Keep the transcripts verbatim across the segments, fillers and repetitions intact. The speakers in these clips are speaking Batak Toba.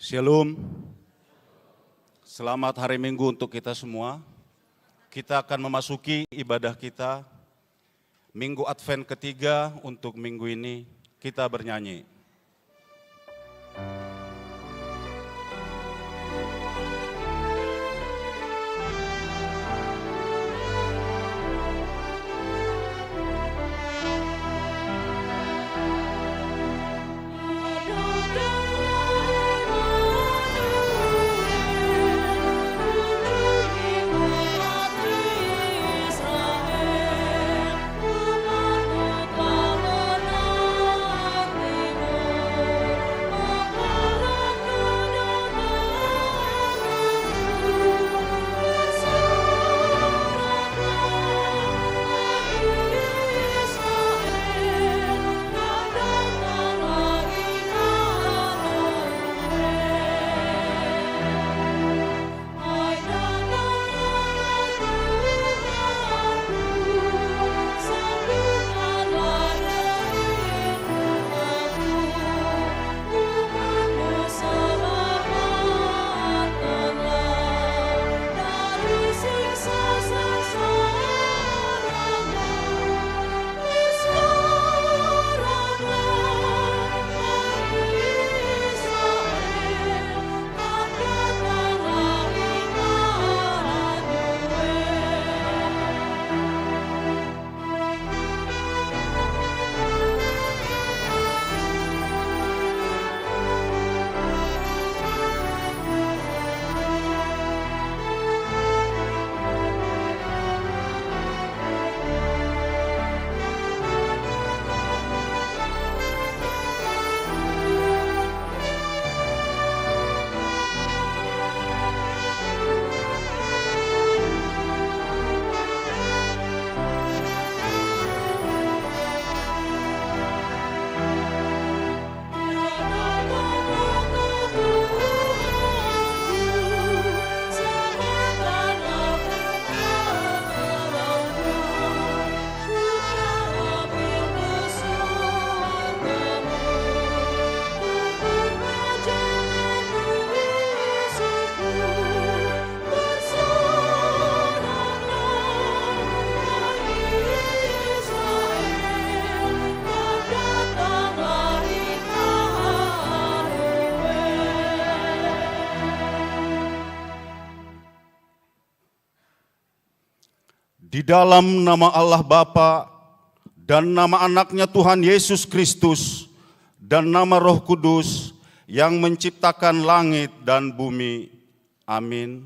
Shalom. Selamat hari Minggu untuk kita semua. Kita akan memasuki ibadah kita, Minggu Advent ketiga untuk minggu ini. Kita bernyanyi. Di dalam nama Allah Bapa, dan nama Anaknya Tuhan Yesus Kristus, dan nama Roh Kudus yang menciptakan langit dan bumi. Amin.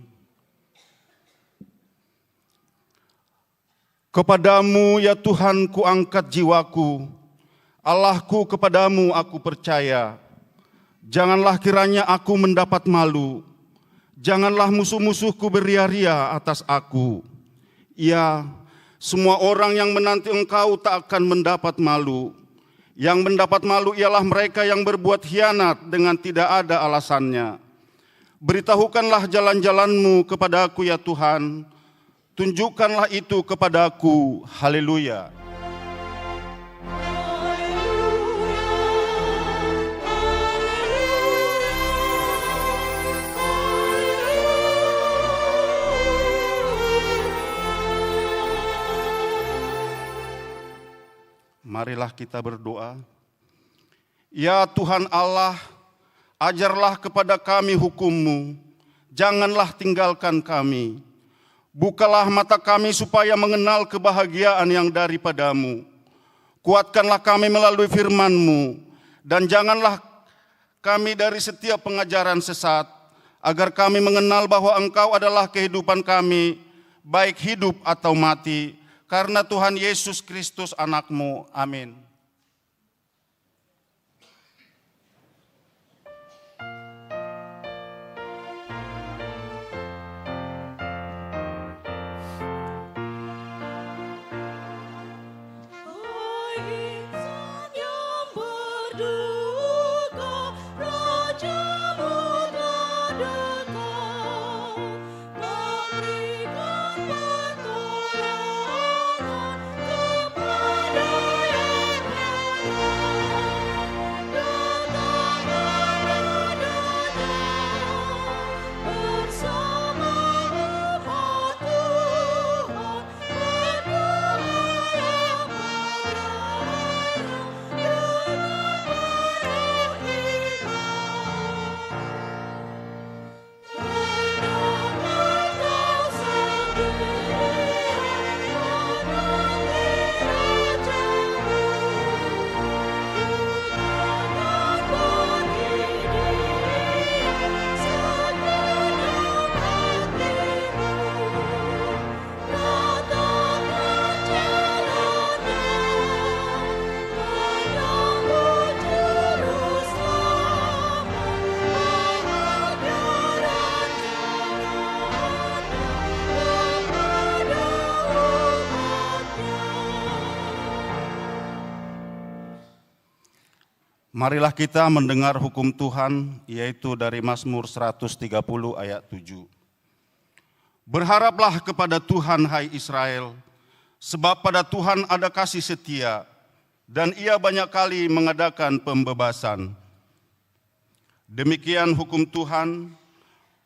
Kepada-Mu, ya Tuhan, kuangkat jiwaku, Allahku, kepada-Mu aku percaya. Janganlah kiranya aku mendapat malu, janganlah musuh-musuhku beria-ria atas aku. Ya, semua orang yang menanti Engkau tak akan mendapat malu. Yang mendapat malu ialah mereka yang berbuat hianat dengan tidak ada alasannya. Beritahukanlah jalan-jalan-Mu kepada aku, ya Tuhan. Tunjukkanlah itu kepada aku. Haleluya. Marilah kita berdoa. Ya Tuhan Allah, ajarlah kepada kami hukum-Mu, janganlah tinggalkan kami. Bukalah mata kami supaya mengenal kebahagiaan yang daripada-Mu. Kuatkanlah kami melalui firman-Mu, dan janganlah kami dari setiap pengajaran sesat, agar kami mengenal bahwa Engkau adalah kehidupan kami, baik hidup atau mati, karena Tuhan Yesus Kristus Anak-Mu. Amin. Marilah kita mendengar hukum Tuhan, yaitu dari Mazmur seratus tiga puluh ayat tujuh. Berharaplah kepada Tuhan, hai Israel, sebab pada Tuhan ada kasih setia, dan Ia banyak kali mengadakan pembebasan. Demikian hukum Tuhan,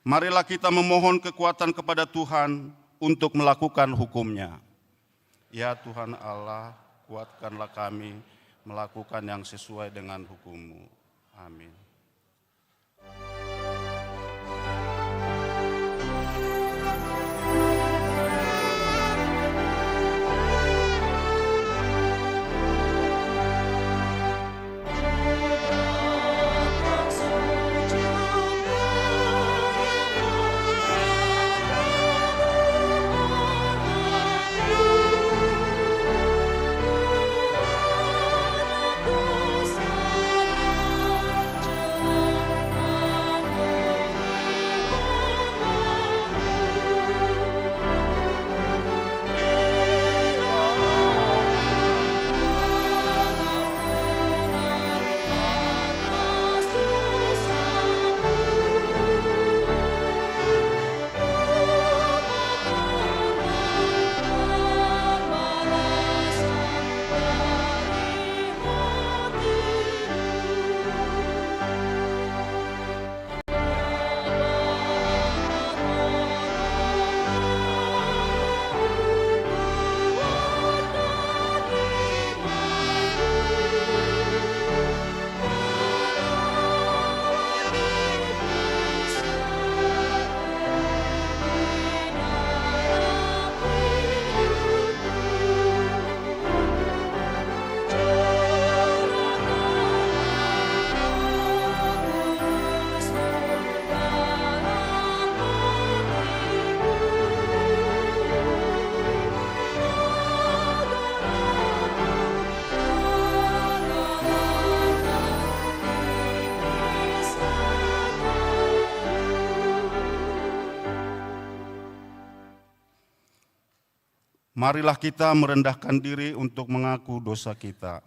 marilah kita memohon kekuatan kepada Tuhan untuk melakukan hukum-Nya. Ya Tuhan Allah, kuatkanlah kami melakukan yang sesuai dengan hukum-Mu. Amin. Marilah kita merendahkan diri untuk mengaku dosa kita.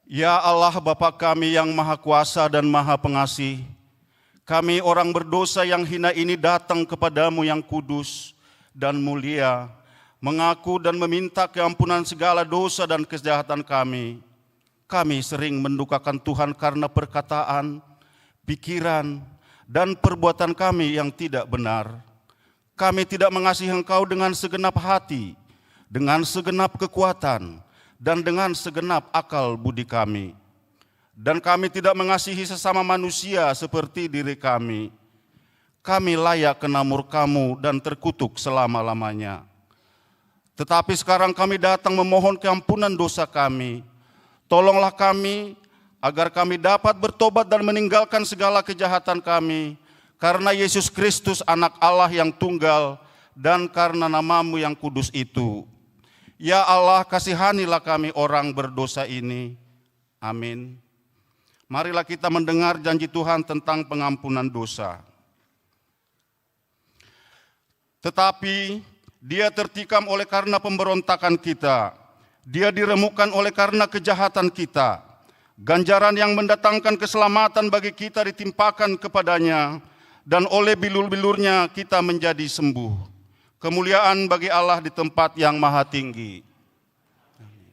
Ya Allah, Bapa kami yang Maha Kuasa dan Maha Pengasih, kami orang berdosa yang hina ini datang kepada-Mu yang kudus dan mulia, mengaku dan meminta keampunan segala dosa dan kejahatan kami. Kami sering mendukakan Tuhan karena perkataan, pikiran, dan perbuatan kami yang tidak benar. Kami tidak mengasihi Engkau dengan segenap hati, dengan segenap kekuatan, dan dengan segenap akal budi kami. Dan kami tidak mengasihi sesama manusia seperti diri kami. Kami layak kena murka-Mu dan terkutuk selama-lamanya. Tetapi sekarang kami datang memohon keampunan dosa kami. Tolonglah kami, agar kami dapat bertobat dan meninggalkan segala kejahatan kami, karena Yesus Kristus, Anak Allah yang tunggal, dan karena nama-Mu yang kudus itu. Ya Allah, kasihanilah kami orang berdosa ini. Amin. Marilah kita mendengar janji Tuhan tentang pengampunan dosa. Tetapi Dia tertikam oleh karena pemberontakan kita, Dia diremukkan oleh karena kejahatan kita. Ganjaran yang mendatangkan keselamatan bagi kita ditimpakan kepada-Nya, dan oleh bilur-bilur-Nya kita menjadi sembuh. Kemuliaan bagi Allah di tempat yang maha tinggi. Amin.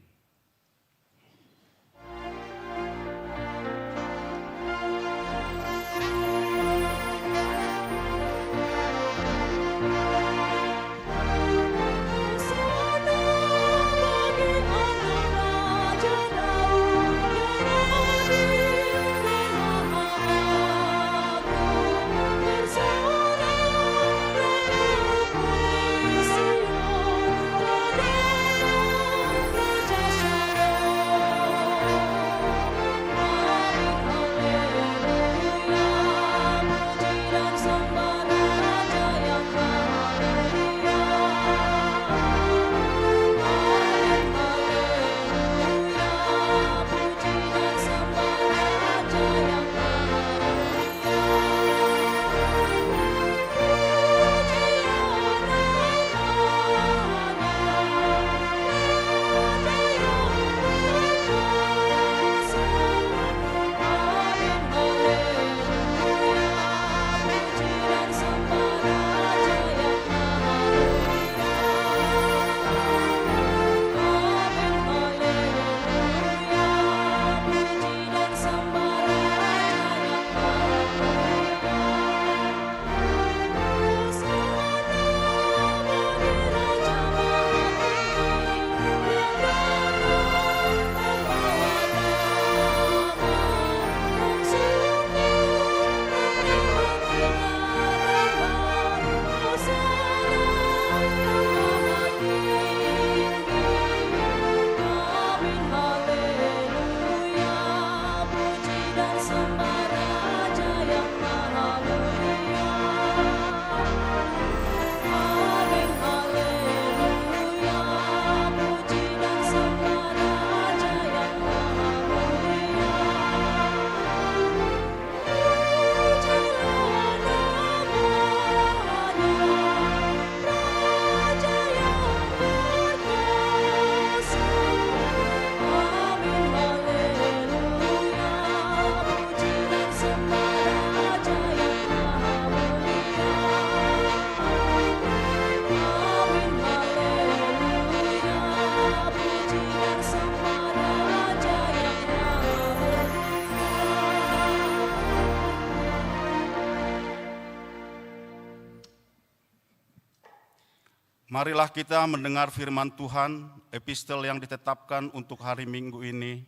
Marilah kita mendengar firman Tuhan, epistel yang ditetapkan untuk hari Minggu ini,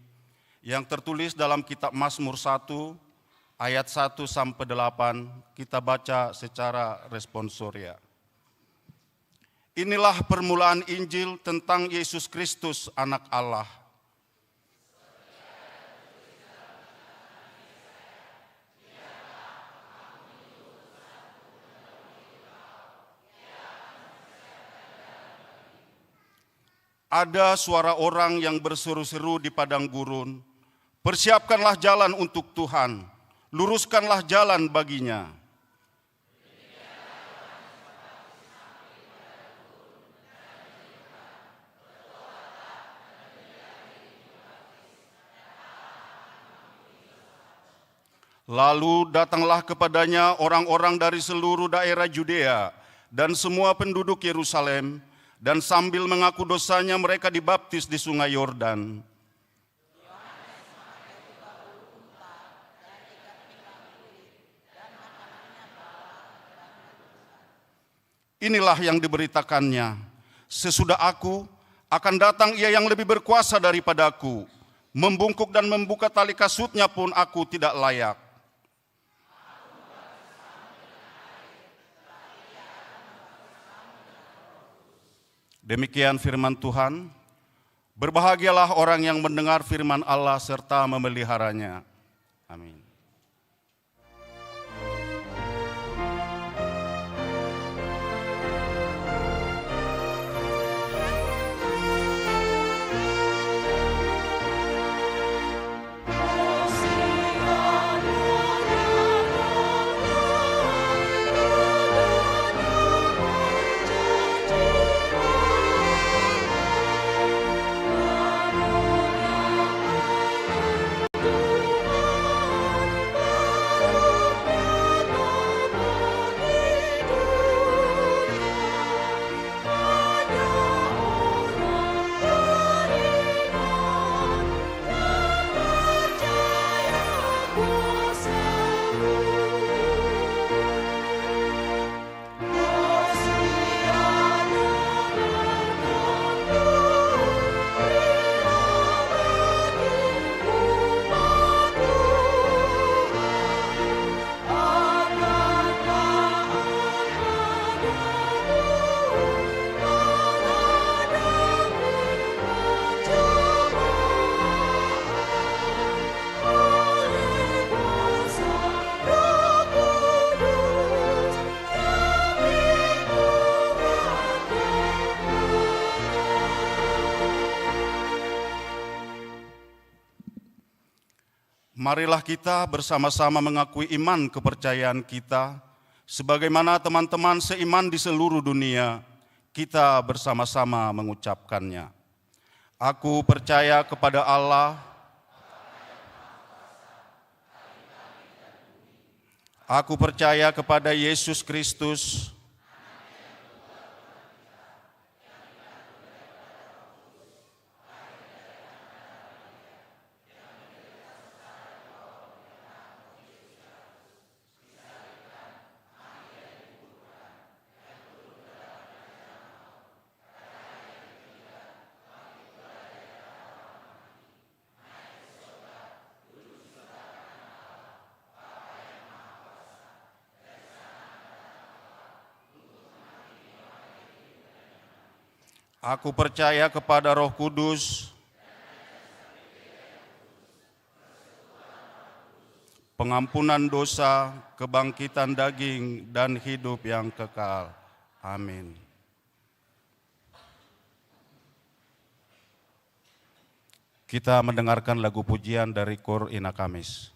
yang tertulis dalam kitab Mazmur satu ayat satu sampai delapan, kita baca secara responsoria. Inilah permulaan Injil tentang Yesus Kristus, Anak Allah. Ada suara orang yang berseru-seru di padang gurun, "Persiapkanlah jalan untuk Tuhan, luruskanlah jalan bagi-Nya." Lalu datanglah kepada-Nya orang-orang dari seluruh daerah Judea dan semua penduduk Yerusalem, dan sambil mengaku dosanya mereka dibaptis di Sungai Yordan. Inilah yang diberitakan-Nya, "Sesudah Aku, akan datang Ia yang lebih berkuasa daripada-Ku. Membungkuk dan membuka tali kasut-Nya pun Aku tidak layak." Demikian firman Tuhan. Berbahagialah orang yang mendengar firman Allah serta memeliharanya. Amin. Marilah kita bersama-sama mengakui iman kepercayaan kita, sebagaimana teman-teman seiman di seluruh dunia, kita bersama-sama mengucapkannya. Aku percaya kepada Allah. Aku percaya kepada Yesus Kristus. Aku percaya kepada Roh Kudus, pengampunan dosa, kebangkitan daging, dan hidup yang kekal. Amin. Kita mendengarkan lagu pujian dari Kor Ina Kamis.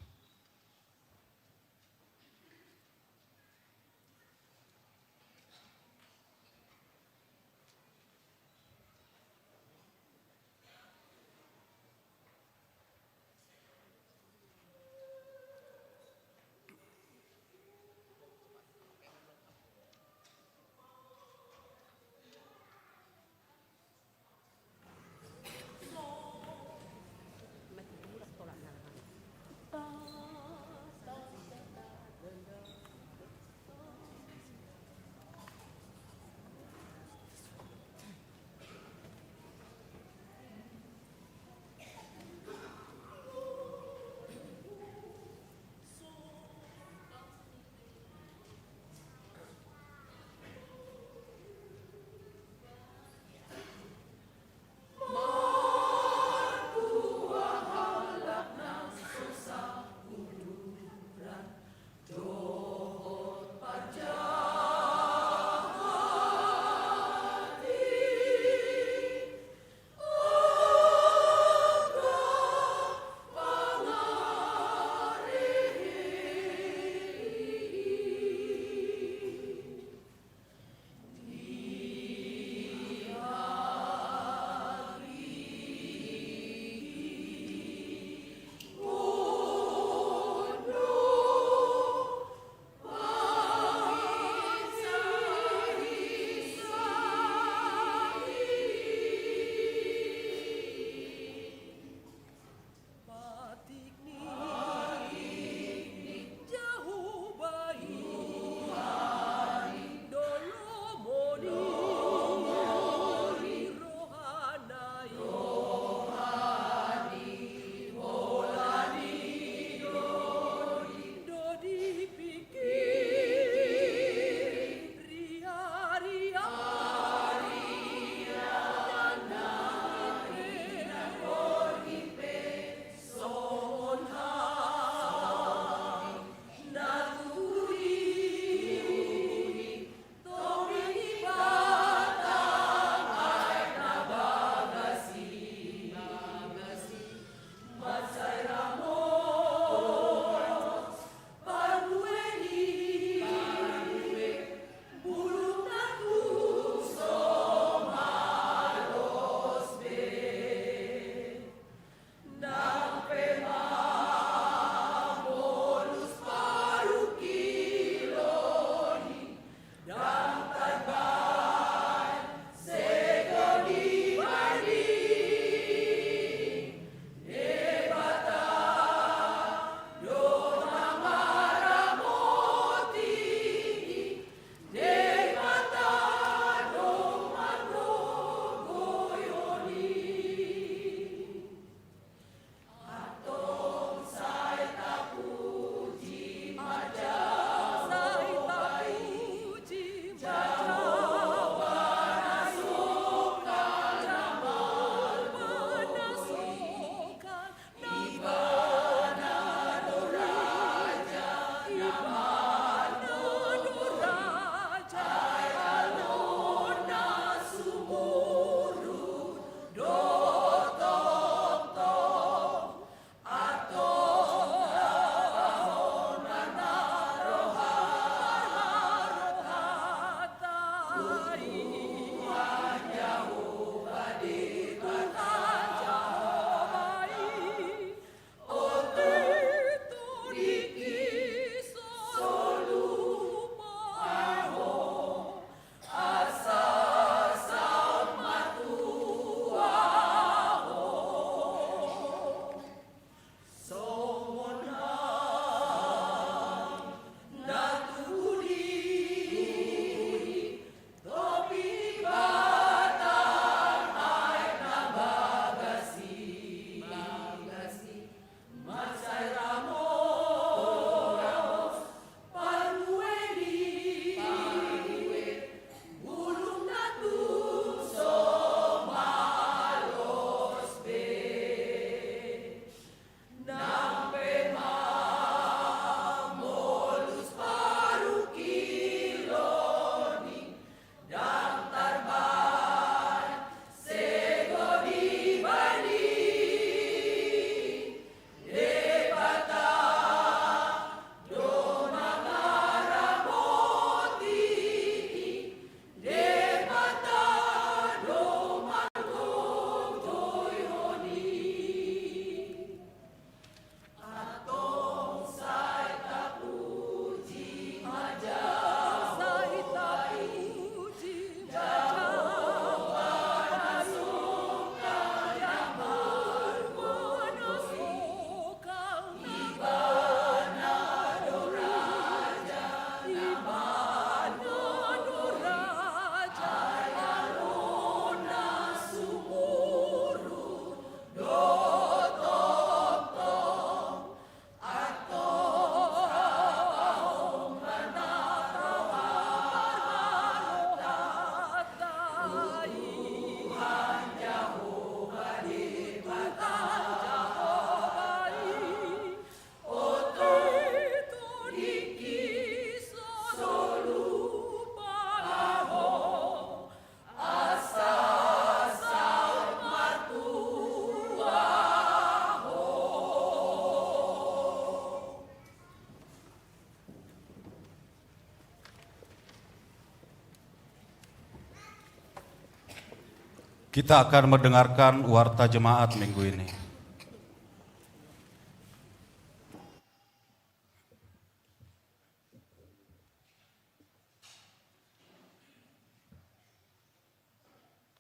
Kita akan mendengarkan warta jemaat minggu ini.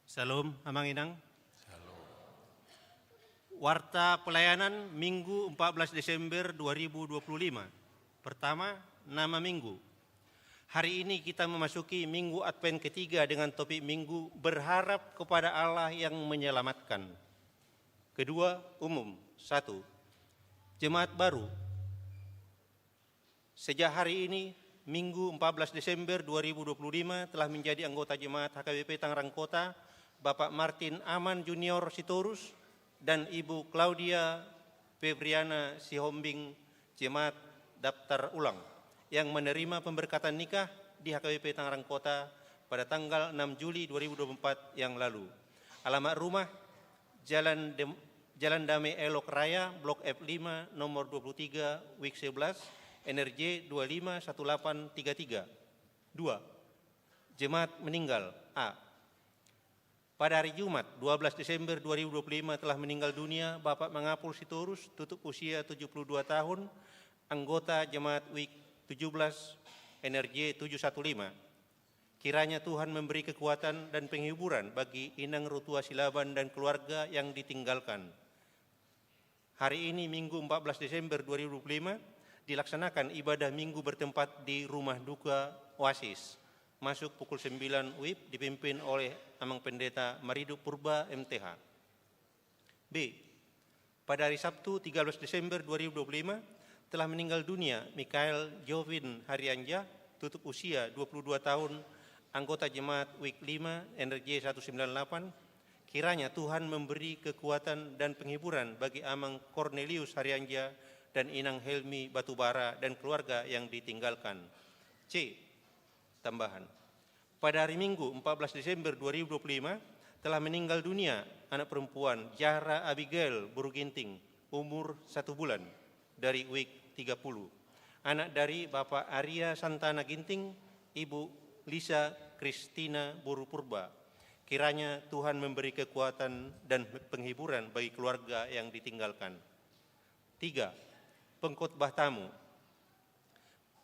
Syalom, Amang Inang. Warta pelayanan Minggu empat belas Desember dua ribu dua puluh lima. Pertama, nama minggu. Hari ini kita memasuki minggu Advent ketiga dengan topik minggu berharap kepada Allah yang menyelamatkan. Kedua, umum. Satu, jemaat baru. Sejak hari ini, Minggu empat belas Desember dua ribu dua puluh lima, telah menjadi anggota jemaat H K B P Tangerang Kota, Bapak Martin Aman Junior Sitorus dan Ibu Claudia Febriana Sihombing, jemaat daftar ulang, yang menerima pemberkatan nikah di H K B P Tangerang Kota pada tanggal enam Juli dua ribu dua puluh empat yang lalu. Alamat rumah, Jalan Dem-, Jalan Dame Elok Raya, Blok F lima, nomor dua puluh tiga, Wik sebelas, N R J dua lima satu delapan tiga tiga. Dua, jemaat meninggal. A. Pada hari Jumat, dua belas Desember dua ribu dua puluh lima, telah meninggal dunia Bapak Mangapul Sitorus, tutup usia tujuh puluh dua tahun, anggota jemaat Wik tujuh belas, N R J tujuh satu lima. Kiranya Tuhan memberi kekuatan dan penghiburan bagi Inang Rutua Silaban dan keluarga yang ditinggalkan. Hari ini, Minggu empat belas Desember dua ribu dua puluh lima, dilaksanakan ibadah Minggu bertempat di Rumah Duka Oasis. Masuk pukul sembilan W I B, dipimpin oleh Amang Pendeta Maridup Purba, M T H. B. Pada hari Sabtu, tiga belas Desember dua ribu dua puluh lima, telah meninggal dunia Mikael Jovin Harianja, tutup usia dua puluh dua tahun, anggota jemaat Wik lima, N R J satu sembilan delapan. Kiranya Tuhan memberi kekuatan dan penghiburan bagi Amang Cornelius Harianja dan Inang Helmi Batubara dan keluarga yang ditinggalkan. C. Tambahan. Pada hari Minggu, empat belas Desember dua ribu dua puluh lima, telah meninggal dunia anak perempuan Zahra Abigail Boru Ginting, umur satu bulan, dari Wik tiga puluh. Anak dari Bapak Arya Santana Ginting, Ibu Lisa Kristina Boru Purba. Kiranya Tuhan memberi kekuatan dan penghiburan bagi keluarga yang ditinggalkan. Tiga, pengkhotbah tamu.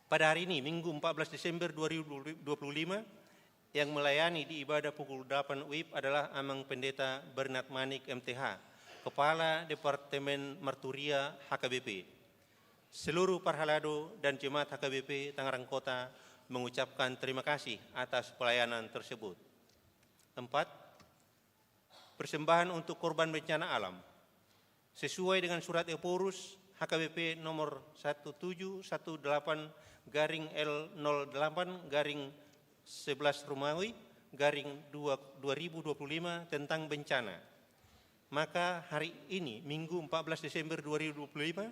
Pada hari ini, Minggu empat belas Desember dua ribu dua puluh lima, yang melayani di ibadah pukul delapan W I B adalah Amang Pendeta Bernard Manik, M T H, Kepala Departemen Marturia H K B P. Seluruh parhalado dan jemaat H K B P Tangerang Kota mengucapkan terima kasih atas pelayanan tersebut. Empat, persembahan untuk korban bencana alam. Sesuai dengan surat Ephorus H K B P nomor satu tujuh satu delapan garing L nol delapan garing sebelas Romawi garing dua, dua ribu dua puluh lima tentang bencana. Maka hari ini, Minggu empat belas Desember dua ribu dua puluh lima,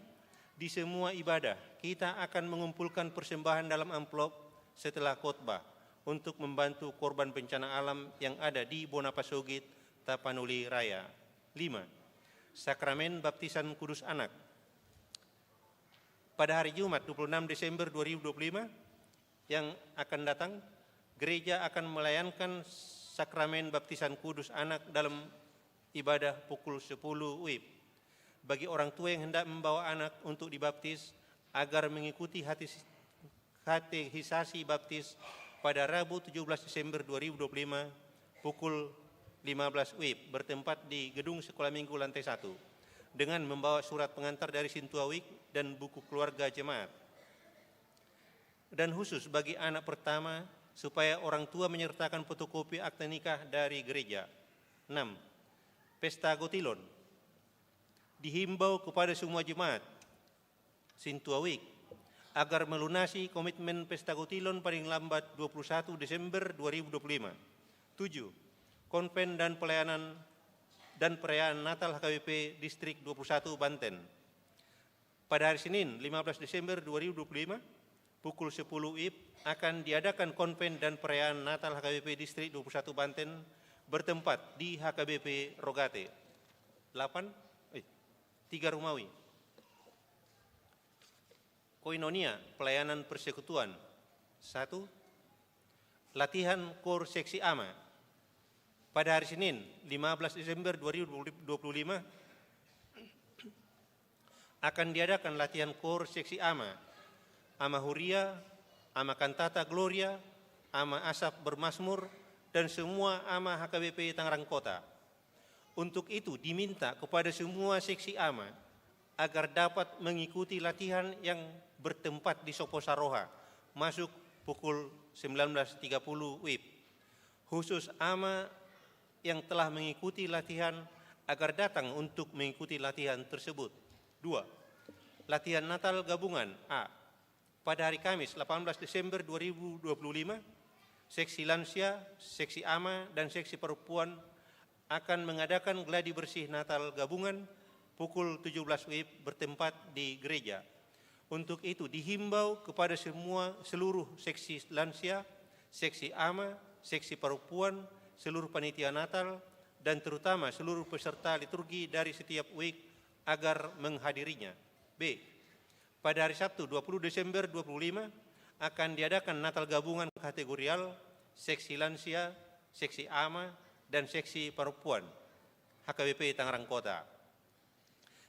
di semua ibadah, kita akan mengumpulkan persembahan dalam amplop setelah khotbah untuk membantu korban bencana alam yang ada di Bona Pasogit, Tapanuli Raya. Lima, sakramen baptisan kudus anak. Pada hari Jumat, dua puluh enam Desember dua ribu dua puluh lima, yang akan datang, gereja akan melayankan sakramen baptisan kudus anak dalam ibadah pukul sepuluh W I B. Bagi orang tua yang hendak membawa anak untuk dibaptis agar mengikuti hati-, katekisasi baptis pada Rabu tujuh belas Desember dua ribu dua puluh lima pukul lima belas W I B, bertempat di Gedung Sekolah Minggu lantai satu, dengan membawa surat pengantar dari Sintua Wik dan buku keluarga jemaat. Dan khusus bagi anak pertama, supaya orang tua menyertakan fotokopi akte nikah dari gereja. Enam, pesta gotilon. Dihimbau kepada semua jemaat Sintua Wik agar melunasi komitmen pesta gotilon paling lambat dua puluh satu Desember dua ribu dua puluh lima. Tujuh, konven dan pelayanan dan perayaan Natal H K B P Distrik dua puluh satu Banten. Pada hari Senin, lima belas Desember dua ribu dua puluh lima, pukul sepuluh W I B, akan diadakan konven dan perayaan Natal H K B P Distrik dua puluh satu Banten bertempat di H K B P Rogate. Delapan, eh, tiga Romawi. Koinonia, pelayanan persekutuan. Satu, latihan kor seksi ama. Pada hari Senin, lima belas Desember dua ribu dua puluh lima, akan diadakan latihan koor seksi ama, ama huria, ama kantata Gloria, ama Asaf bermazmur, dan semua ama H K B P Tangerang Kota. Untuk itu, diminta kepada semua seksi ama agar dapat mengikuti latihan yang bertempat di Sopo Saroha, masuk pukul sembilan belas tiga puluh W I B. Khusus ama yang telah mengikuti latihan agar datang untuk mengikuti latihan tersebut. Dua, latihan Natal gabungan. A, pada hari Kamis, delapan belas Desember dua ribu dua puluh lima, seksi lansia, seksi ama, dan seksi perempuan akan mengadakan gladi bersih Natal gabungan pukul tujuh belas W I B bertempat di gereja. Untuk itu, dihimbau kepada semua, seluruh seksi lansia, seksi ama, seksi perempuan, seluruh panitia Natal, dan terutama seluruh peserta liturgi dari setiap W I B agar menghadirinya. B, pada hari Sabtu, dua puluh Desember dua puluh lima, akan diadakan Natal gabungan kategorial, seksi lansia, seksi ama, dan seksi perempuan, H K B P Tangerang Kota.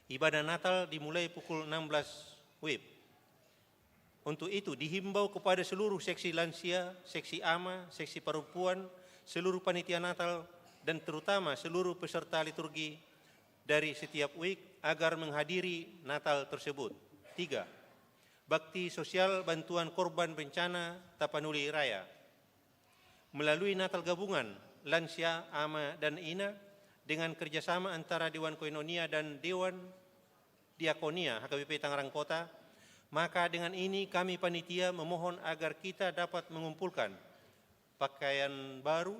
Ibadah Natal dimulai pukul enam belas W I B. Untuk itu, dihimbau kepada seluruh seksi lansia, seksi ama, seksi perempuan, seluruh panitia Natal, dan terutama seluruh peserta liturgi dari setiap W I B agar menghadiri Natal tersebut. Tiga, bakti sosial bantuan korban bencana Tapanuli Raya. Melalui Natal gabungan, lansia, ama, dan ina, dengan kerjasama antara Dewan Koinonia dan Dewan Diakonia H K B P Tangerang Kota, maka dengan ini kami panitia memohon agar kita dapat mengumpulkan pakaian baru,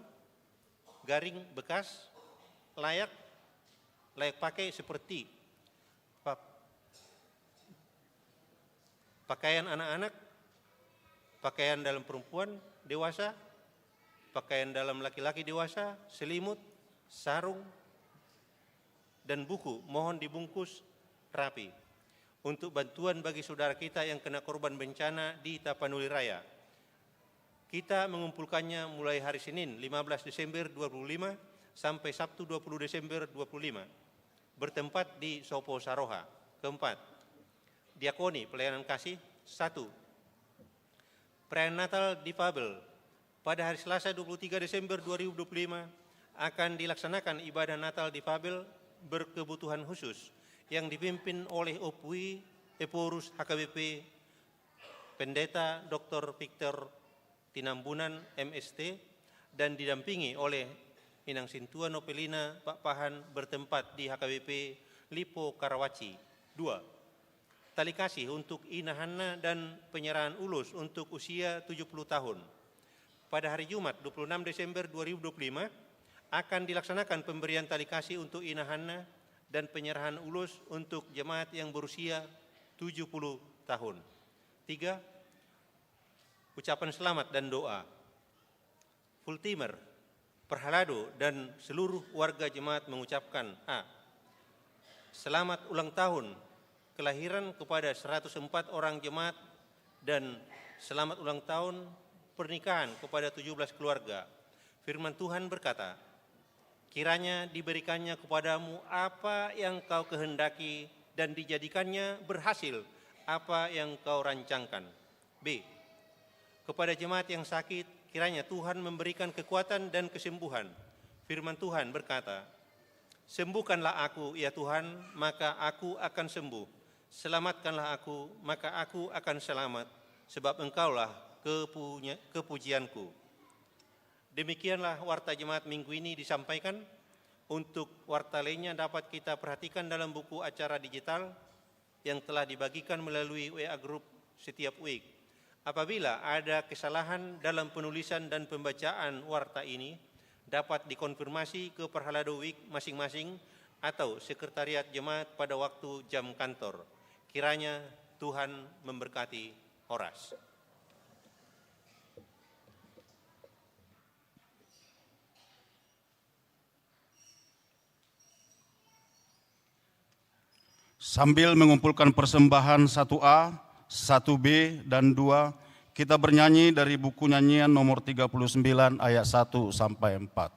garing, bekas, layak, layak pakai seperti pak-, pakaian anak-anak, pakaian dalam perempuan dewasa, pakaian dalam laki-laki dewasa, selimut, sarung, dan buku. Mohon dibungkus rapi. Untuk bantuan bagi saudara kita yang kena korban bencana di Tapanuli Raya. Kita mengumpulkannya mulai hari Senin, lima belas Desember dua puluh lima, sampai Sabtu, dua puluh Desember dua puluh lima, bertempat di Sopo Saroha. Keempat, diakoni pelayanan kasih. Satu, perayaan Natal difabel. Pada hari Selasa, dua puluh tiga Desember dua ribu dua puluh lima, akan dilaksanakan ibadah Natal difabel berkebutuhan khusus yang dipimpin oleh Opui Ephorus H K B P, Pendeta Doktor Victor Tinambunan, M S T, dan didampingi oleh Inang Sintua Nopelina Pakpahan, bertempat di H K B P Lipo Karawaci. Dua, tali kasih untuk Ina Hanna dan penyerahan ulos untuk usia tujuh puluh tahun. Pada hari Jumat, dua puluh enam Desember dua ribu dua puluh lima, akan dilaksanakan pemberian tali kasih untuk Ina Hanna dan penyerahan ulos untuk jemaat yang berusia tujuh puluh tahun. Tiga, ucapan selamat dan doa. Full Timer, Perhalado, dan seluruh warga jemaat mengucapkan: A, selamat ulang tahun kelahiran kepada seratus empat orang jemaat, dan selamat ulang tahun pernikahan kepada tujuh belas keluarga. Firman Tuhan berkata, "Kiranya diberikannya kepadamu apa yang kau kehendaki, dan dijadikannya berhasil apa yang kau rancangkan." B, kepada jemaat yang sakit, kiranya Tuhan memberikan kekuatan dan kesembuhan. Firman Tuhan berkata, "Sembuhkanlah aku, ya Tuhan, maka aku akan sembuh. Selamatkanlah aku, maka aku akan selamat, sebab Engkaulah kepunya-, kepujianku." Demikianlah warta jemaat minggu ini disampaikan. Untuk warta lainnya dapat kita perhatikan dalam buku acara digital yang telah dibagikan melalui W A group setiap W I B. Apabila ada kesalahan dalam penulisan dan pembacaan warta ini, dapat dikonfirmasi ke Perhalado W I B masing-masing atau sekretariat jemaat pada waktu jam kantor. Kiranya Tuhan memberkati. Horas. Sambil mengumpulkan persembahan satu A, satu B, dan dua, kita bernyanyi dari buku nyanyian nomor tiga puluh sembilan ayat satu sampai empat.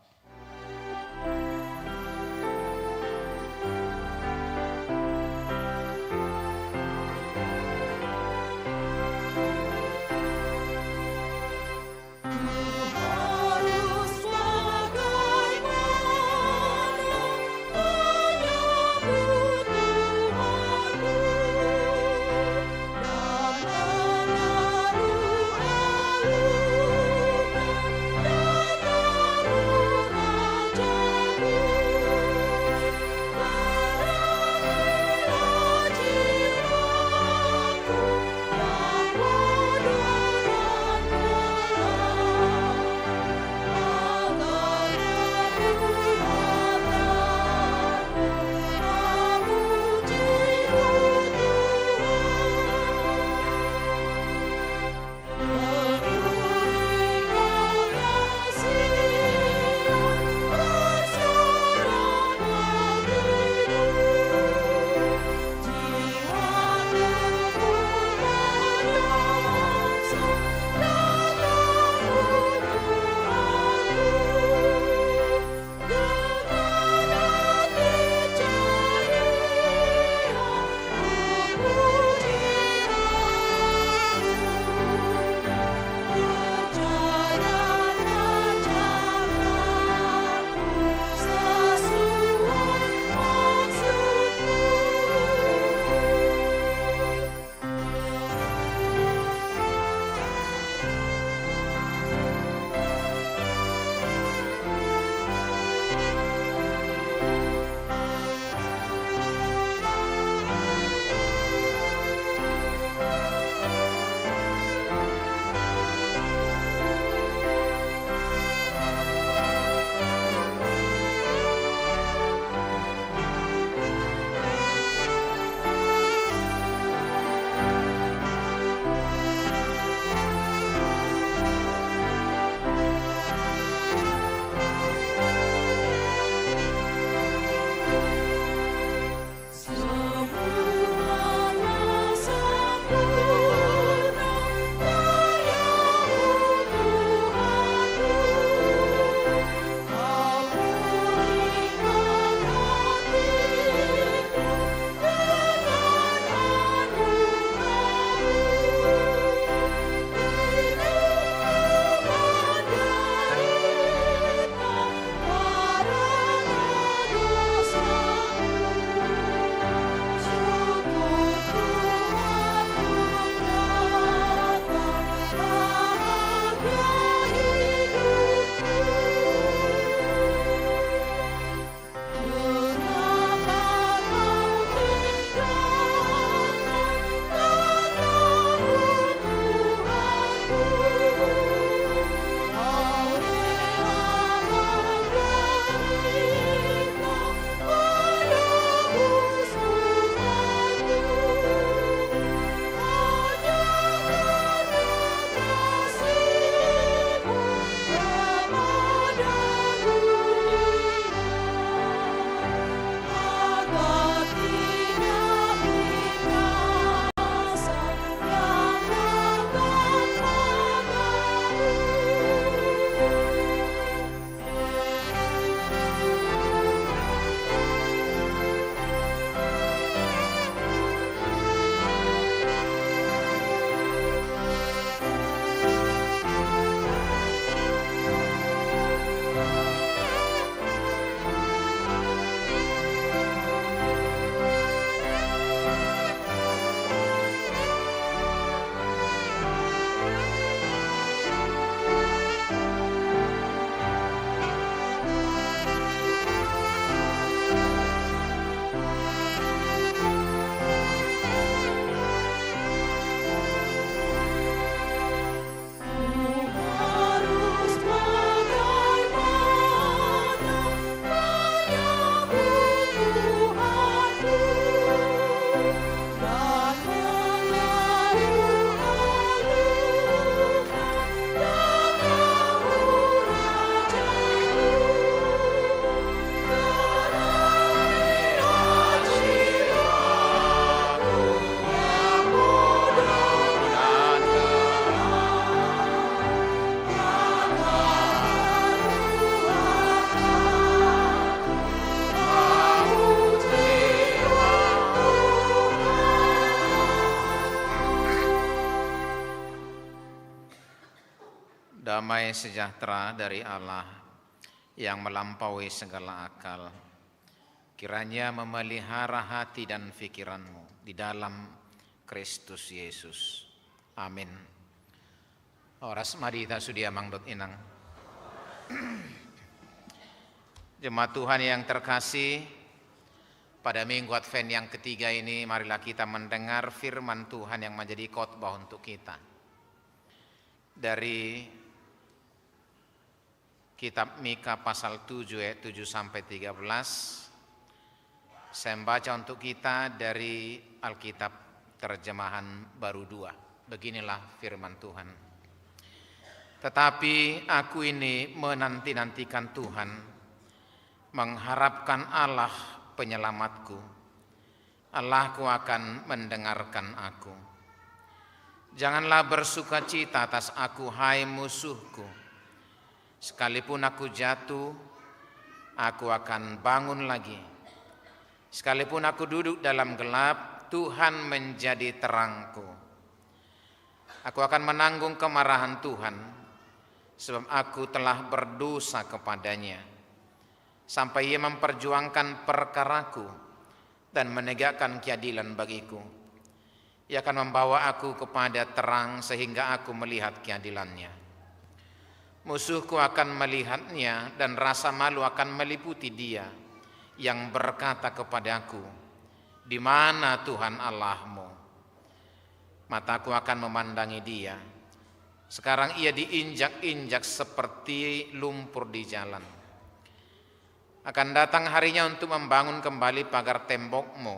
Damai sejahtera dari Allah yang melampaui segala akal, kiranya memelihara hati dan pikiranmu di dalam Kristus Yesus. Amin. Horas ma di hita sude, amang dohot inang. Jemaat Tuhan yang terkasih, pada Minggu Advent yang ketiga ini, marilah kita mendengar firman Tuhan yang menjadi khotbah untuk kita. Dari kitab Mika pasal tujuh ayat tujuh sampai tiga belas. Saya membaca untuk kita dari Alkitab terjemahan baru dua. Beginilah firman Tuhan. Tetapi aku ini menanti-nantikan Tuhan, mengharapkan Allah penyelamatku. Allahku akan mendengarkan aku. Janganlah bersukacita atas aku, hai musuhku. Sekalipun aku jatuh, aku akan bangun lagi. Sekalipun aku duduk dalam gelap, Tuhan menjadi terangku. Aku akan menanggung kemarahan Tuhan, sebab aku telah berdosa kepada-Nya, sampai Ia memperjuangkan perkaraku dan menegakkan keadilan bagiku. Ia akan membawa aku kepada terang sehingga aku melihat keadilan-Nya. Musuhku akan melihat-Nya dan rasa malu akan meliputi dia yang berkata kepadaku, "Di mana Tuhan Allahmu?" Mataku akan memandangi dia. Sekarang ia diinjak-injak seperti lumpur di jalan. Akan datang harinya untuk membangun kembali pagar tembokmu.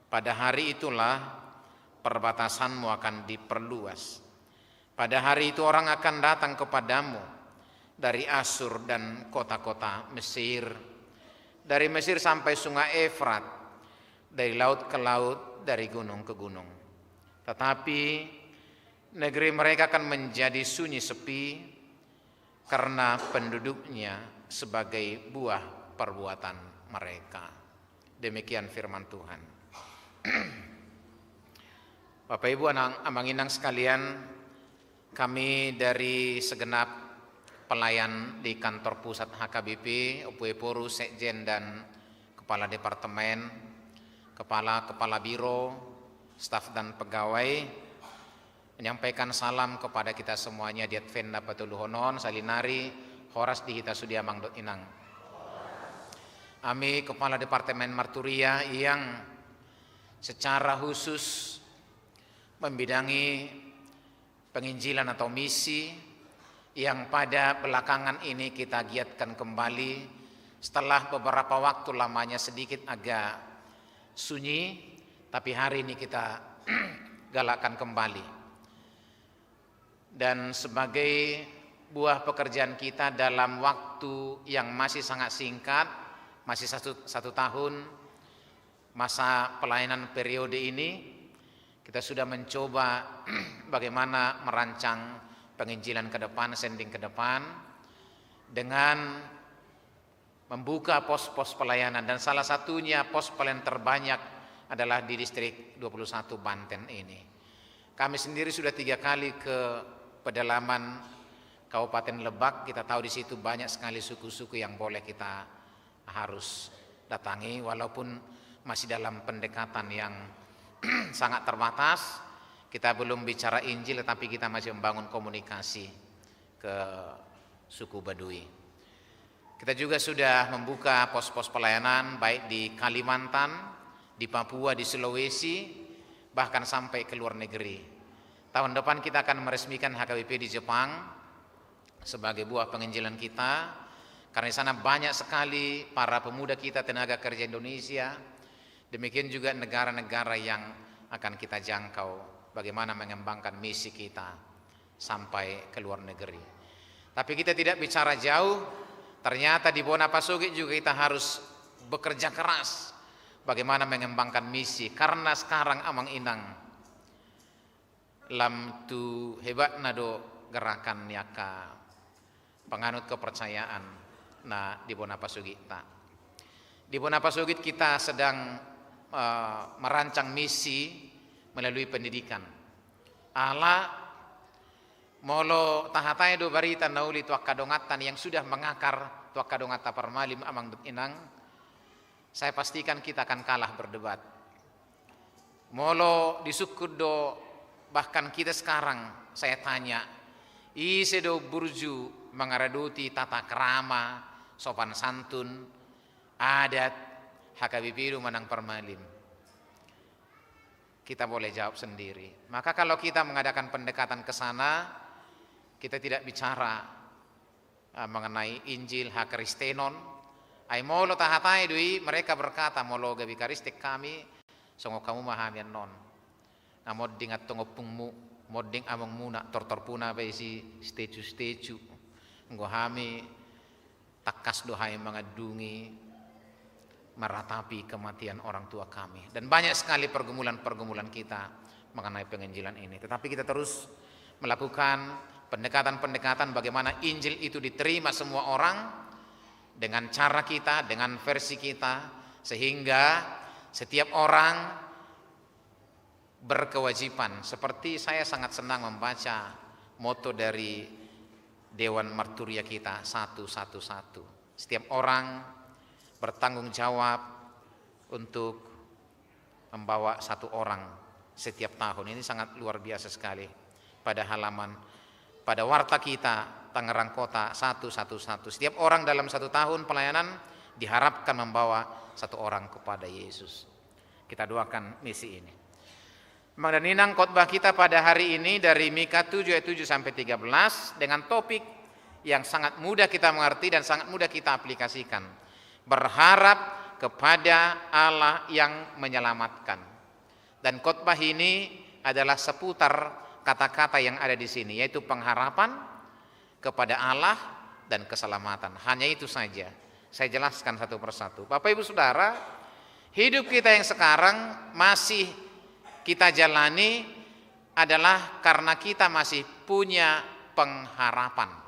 Pada hari itulah perbatasanmu akan diperluas. Pada hari itu orang akan datang kepadamu dari Asur dan kota-kota Mesir, dari Mesir sampai Sungai Efrat, dari laut ke laut, dari gunung ke gunung. Tetapi negeri mereka akan menjadi sunyi sepi karena penduduknya sebagai buah perbuatan mereka. Demikian firman Tuhan. Bapak, Ibu, anang, amang inang sekalian, kami dari segenap pelayan di kantor pusat H K B P, Ompu Ephorus, sekjen dan kepala departemen, kepala, kepala biro, staf dan pegawai, menyampaikan salam kepada kita semuanya di Advent na patoluhon on. Salinari, horas di hita sude, amang dohot inang. Ami kepala departemen marturia yang secara khusus membidangi penginjilan atau misi yang pada belakangan ini kita giatkan kembali setelah beberapa waktu lamanya sedikit agak sunyi, tapi hari ini kita galakkan kembali. Dan sebagai buah pekerjaan kita dalam waktu yang masih sangat singkat, masih satu, satu tahun masa pelayanan periode ini, kita sudah mencoba bagaimana merancang penginjilan ke depan, sending ke depan, dengan membuka pos-pos pelayanan, dan salah satunya pos pelayanan terbanyak adalah di distrik dua puluh satu Banten ini. Kami sendiri sudah tiga kali ke pedalaman Kabupaten Lebak, kita tahu di situ banyak sekali suku-suku yang boleh kita harus datangi, walaupun masih dalam pendekatan yang sangat terbatas. Kita belum bicara Injil, tetapi kita masih membangun komunikasi ke suku Baduy. Kita juga sudah membuka pos-pos pelayanan baik di Kalimantan, di Papua, di Sulawesi, bahkan sampai ke luar negeri. Tahun depan kita akan meresmikan H K B P di Jepang sebagai buah penginjilan kita, karena di sana banyak sekali para pemuda kita, tenaga kerja Indonesia. Demikian juga negara-negara yang akan kita jangkau, bagaimana mengembangkan misi kita sampai ke luar negeri. Tapi kita tidak bicara jauh, ternyata di Bona Pasogit juga kita harus bekerja keras bagaimana mengembangkan misi, karena sekarang, amang inang, lam tu hebatna do gerakan ni angka penganut kepercayaan na di Bona Pasogit ta. Di Bona Pasogit kita sedang, eh, merancang misi melalui pendidikan. Ala Molo tahatai do barita na uli tu angka donganta yang sudah mengakar tu angka donganta parmalim, amang dohot inang, saya pastikan kita akan kalah berdebat. Molo disungkun do, bahkan kita sekarang, saya tanya, ise do burju mangaradoti tata krama, sopan santun, adat, H K B P do manang parmalim? Kita boleh jawab sendiri. Maka kalau kita mengadakan pendekatan ke sana, kita tidak bicara, eh, mengenai Injil hakristenon. Ai molo tahatai do i, mereka berkata, molo gabe Karistik hami, songon hamu ma hami annon. Na monding antong ompungmu, monding amongmuna, tortorpuna pe isi statue-statue. Anggo hami, tangkas do hami mangandungi, meratapi kematian orang tua kami. Dan banyak sekali pergumulan-pergumulan kita mengenai penginjilan ini. Tetapi kita terus melakukan pendekatan-pendekatan bagaimana Injil itu diterima semua orang dengan cara kita, dengan versi kita, sehingga setiap orang berkewajiban. Seperti saya sangat senang membaca moto dari Dewan Marturia kita, satu satu satu. Setiap orang bertanggung jawab untuk membawa satu orang setiap tahun. Ini sangat luar biasa sekali. Pada halaman, pada warta kita, Tangerang Kota satu satu satu. Setiap orang dalam satu tahun pelayanan diharapkan membawa satu orang kepada Yesus. Kita doakan misi ini. Amang dan inang, khotbah kita pada hari ini dari Mika tujuh ayat tujuh sampai tiga belas dengan topik yang sangat mudah kita mengerti dan sangat mudah kita aplikasikan. Berharap kepada Allah yang menyelamatkan. Dan khotbah ini adalah seputar kata-kata yang ada di sini, yaitu pengharapan, kepada Allah, dan keselamatan. Hanya itu saja. Saya jelaskan satu persatu. Bapak, Ibu, Saudara, hidup kita yang sekarang masih kita jalani adalah karena kita masih punya pengharapan.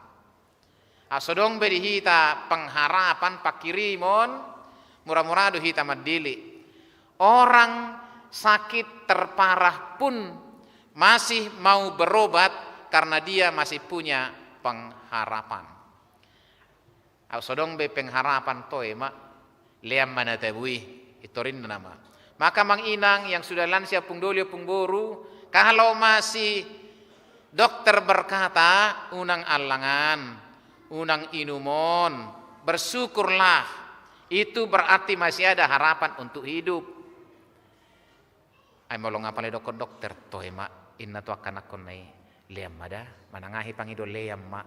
Ah, so adong be di hita pengharapan, panghirimon, mura-mura do hita mandele. Orang sakit terparah pun masih mau berobat karena dia masih punya pengharapan. Au so adong be pengharapan, toe ma, lean ma na tabu i, i torinna nama. Maka amang inang yang sudah lansia, ompung doli, ompung boru, kalau masih dokter berkata, unang allangan, unang inumon, bersyukurlah. Itu berarti masih ada harapan untuk hidup. Ai molo nga pala didokkon dokter, toe ma, inna tu angka anakkonna i, lean ma da, manang aha i pangidoan, lean ma.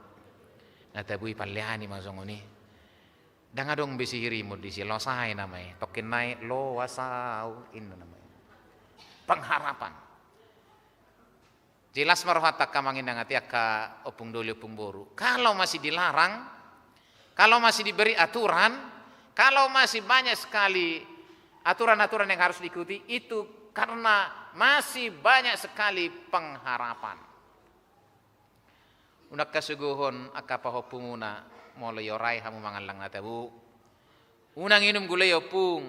Na tabu i palleani ma songon i. Ndang adong be sihirimon disi, loas ahu nama i, tongkin nai loas ahu, inna nama i. Pengharapan. Jelas ma rohanta angka amang inang, ate angka ompung doli, ompung boru. Kalau masih dilarang, kalau masih diberi aturan, kalau masih banyak sekali aturan-aturan yang harus diikuti, itu karena masih banyak sekali pengharapan. Unang hasuguhon angka pahompumuna, molo diorai hamu mangallang na tabu. Unang inum gula i, ompung.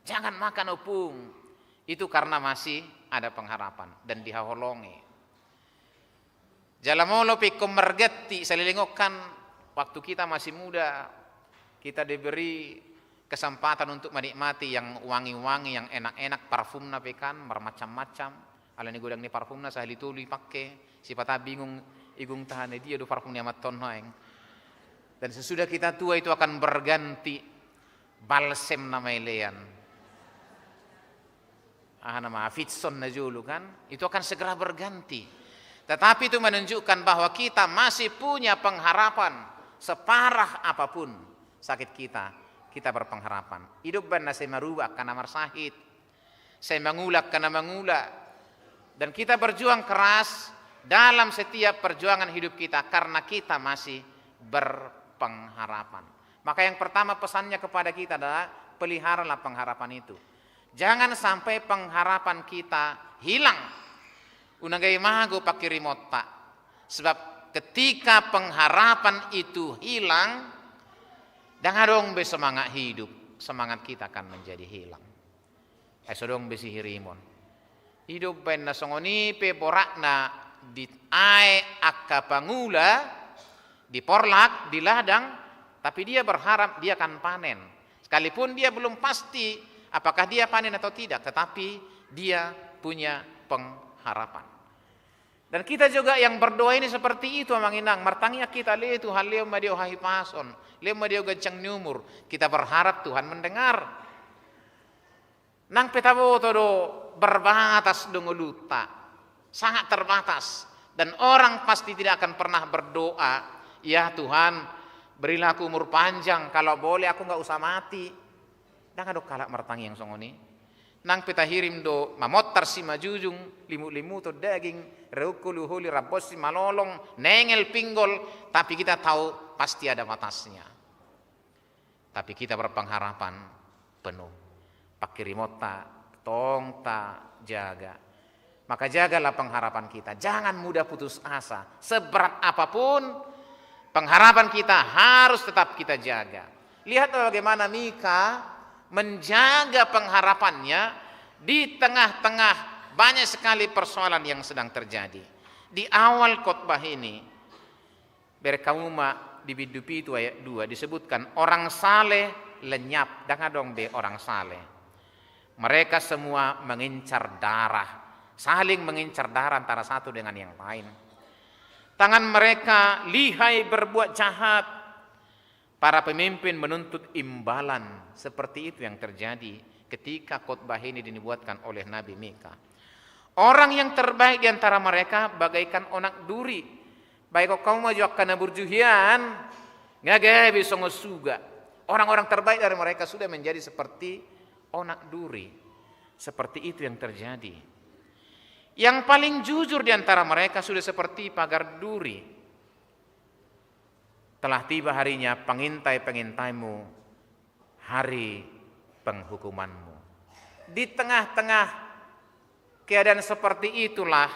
Jangan makan, ompung. Itu karena masih ada pengharapan dan dihaholongi. Jala molo pe ingkon marganti saleleng on, kan waktu kita masih muda, kita diberi kesempatan untuk menikmati yang wangi-wangi, yang enak-enak, parfumna pe kan marmacam-macam. Alani godang ni parfumna, sahali tolu ipake, sipata bingung, igung tahan dia do parfum ni amanta on nuaeng. Dan sesudah kita tua itu akan berganti balsem nama i, lean. Aha nama, Avitson na jolo kan, itu akan segera berganti. Tetapi itu menunjukkan bahwa kita masih punya pengharapan, separah apapun sakit kita, kita berpengharapan. Ido umbahen na sai marubah angka na marsahit, sai mangula angka na mangula. Dan kita berjuang keras dalam setiap perjuangan hidup kita karena kita masih berpengharapan. Maka yang pertama pesannya kepada kita adalah peliharalah pengharapan itu. Jangan sampai pengharapan kita hilang. Unang gabe mago pangkirimonta. Sebab ketika pengharapan itu hilang, ndang adong be semangat hidup, semangat kita akan menjadi hilang. Ai so adong be sihirimon. Ido umbahen na songon i pe boratna diae angka pangula, di porlak, di ladang, tapi dia berharap dia akan panen. Sekalipun dia belum pasti apakah dia panen atau tidak, tetapi dia punya pengharapan. Dan kita juga yang berdoa ini seperti itu, Amang Inang. Martangiang hita, "Ale Tuhan, lehon ma di ho hahipason, lehon ma di ho ganjang ni umur." Kita berharap Tuhan mendengar. Nang pe taboto do, berbatas do ngolunta, sangat terbatas. Dan orang pasti tidak akan pernah berdoa, "Ya Tuhan, berilah aku umur panjang, kalau boleh aku nggak usah mati." Ndang adong halak martangiang songon i. Nang pe tahirim do mamontar simanjujung, limut-limuton daging, rehonhon uluholi, rambosi malolong, nengel pinggol, tapi kita tahu pasti ada batasnya. Tapi kita berpengharapan penuh. Pangkirimonta tong tajaga. Maka jagalah pengharapan kita. Jangan mudah putus asa. Seberat apapun, pengharapan kita harus tetap kita jaga. Lihat bagaimana Mika menjaga pengharapannya di tengah-tengah banyak sekali persoalan yang sedang terjadi. Di awal khotbah ini, bereng hamu ma di bindu pitu ayat dua disebutkan, orang saleh lenyap, ndang adong be orang saleh. Mereka semua mengincar darah, saling mengincar darah antara satu dengan yang lain. Tangan mereka lihai berbuat jahat, para pemimpin menuntut imbalan. Seperti itu yang terjadi ketika khotbah ini dinubuatkan oleh Nabi Mika. Orang yang terbaik di antara mereka bagaikan onak duri. Baik, kau maju akan na burju hian, nga gabe songon suga. Orang-orang terbaik dari mereka sudah menjadi seperti onak duri. Seperti itu yang terjadi. Yang paling jujur di antara mereka sudah seperti pagar duri. Telah tiba harinya pengintai-pengintaimu, hari penghukumanmu. Di tengah-tengah keadaan seperti itulah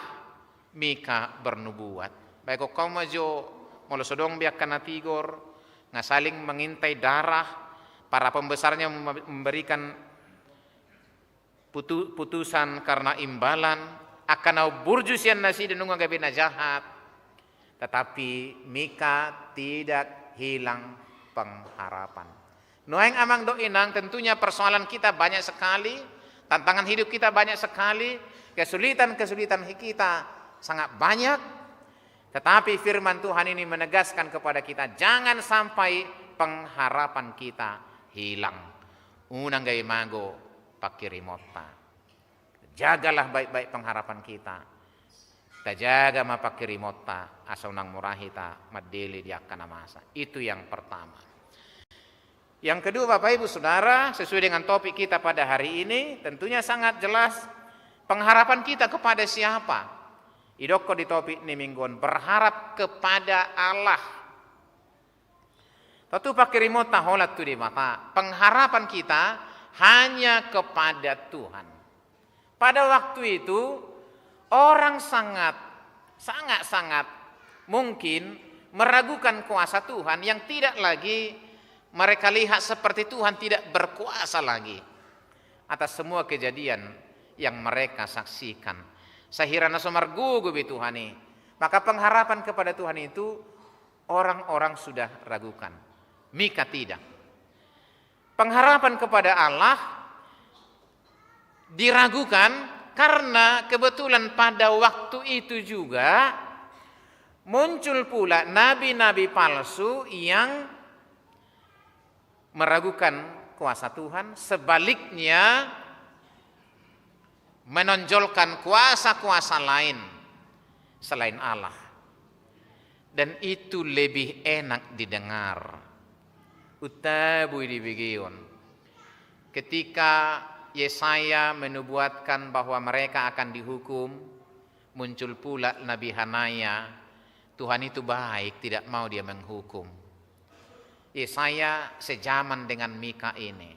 Mika bernubuat. Baik, kau maju, molo so dong be angka na tigor, nga saling mengintai darah, para pembesarnya mem-, memberikan putu-, putusan karena imbalan, angka na umburju sian nasida nunga gabe na jahat. Tetapi Mika tidak hilang pengharapan. Nuaeng amang dohot inang, tentunya persoalan kita banyak sekali, tantangan hidup kita banyak sekali, kesulitan-kesulitan kita sangat banyak. Tetapi firman Tuhan ini menegaskan kepada kita, jangan sampai pengharapan kita hilang. Unang gabe mago pangkirimonta. Jagalah baik-baik pengharapan kita. Tajaga ma pangkirimonta, asa unang mura hita mandele di angka na masa. Itu yang pertama. Yang kedua, Bapak Ibu Saudara, sesuai dengan topik kita pada hari ini, tentunya sangat jelas pengharapan kita kepada siapa. Didokkon di topik ni minggu on, berharap kepada Allah. Tentu pangkirimonta holan tu Debata. Pengharapan kita hanya kepada Tuhan. Pada waktu itu, orang sangat, sangat-sangat mungkin meragukan kuasa Tuhan yang tidak lagi mereka lihat seperti Tuhan tidak berkuasa lagi atas semua kejadian yang mereka saksikan. Sahira na so margogo be Tuhan i, maka pengharapan kepada Tuhan itu orang-orang sudah ragukan. Mika tidak. Pengharapan kepada Allah diragukan karena kebetulan pada waktu itu juga muncul pula nabi-nabi palsu yang meragukan kuasa Tuhan, sebaliknya menonjolkan kuasa-kuasa lain selain Allah. Dan itu lebih enak didengar. Untabu i di bege on. Ketika Yesaya menubuatkan bahwa mereka akan dihukum, muncul pula Nabi Hanaya, Tuhan itu baik, tidak mau Dia menghukum. Yesaya sejaman dengan Mika ini.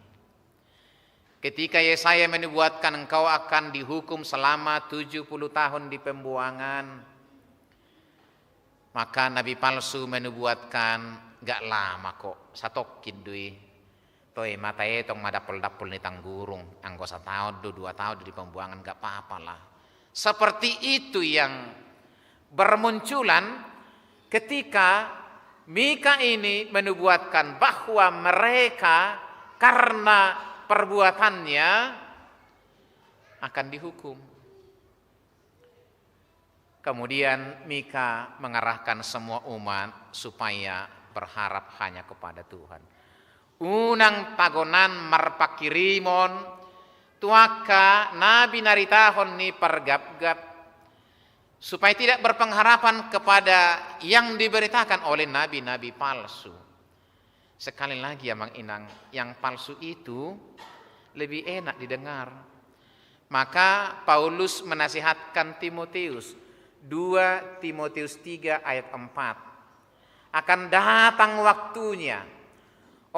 Ketika Yesaya menubuatkan engkau akan dihukum selama tujuh puluh tahun di pembuangan, maka nabi palsu menubuatkan, "Nggak lama kok, satongkin do i. Toe ma taetong ma dampol-dampol ni tanggurung, anggo sataon do, dua taon do di pembuangan, nggak apa-apa lah." Seperti itu yang bermunculan ketika Mika ini menubuatkan bahwa mereka karena perbuatannya akan dihukum. Kemudian Mika mengarahkan semua umat supaya berharap hanya kepada Tuhan. Unang tagonan marpanghirimon tu angka na binaritahon ni pargapgap, supaya tidak berpengharapan kepada yang diberitakan oleh nabi-nabi palsu. Sekali lagi, amang inang, yang palsu itu lebih enak didengar. Maka Paulus menasihatkan Timotius, dua Timotius tiga ayat empat, "Akan datang waktunya,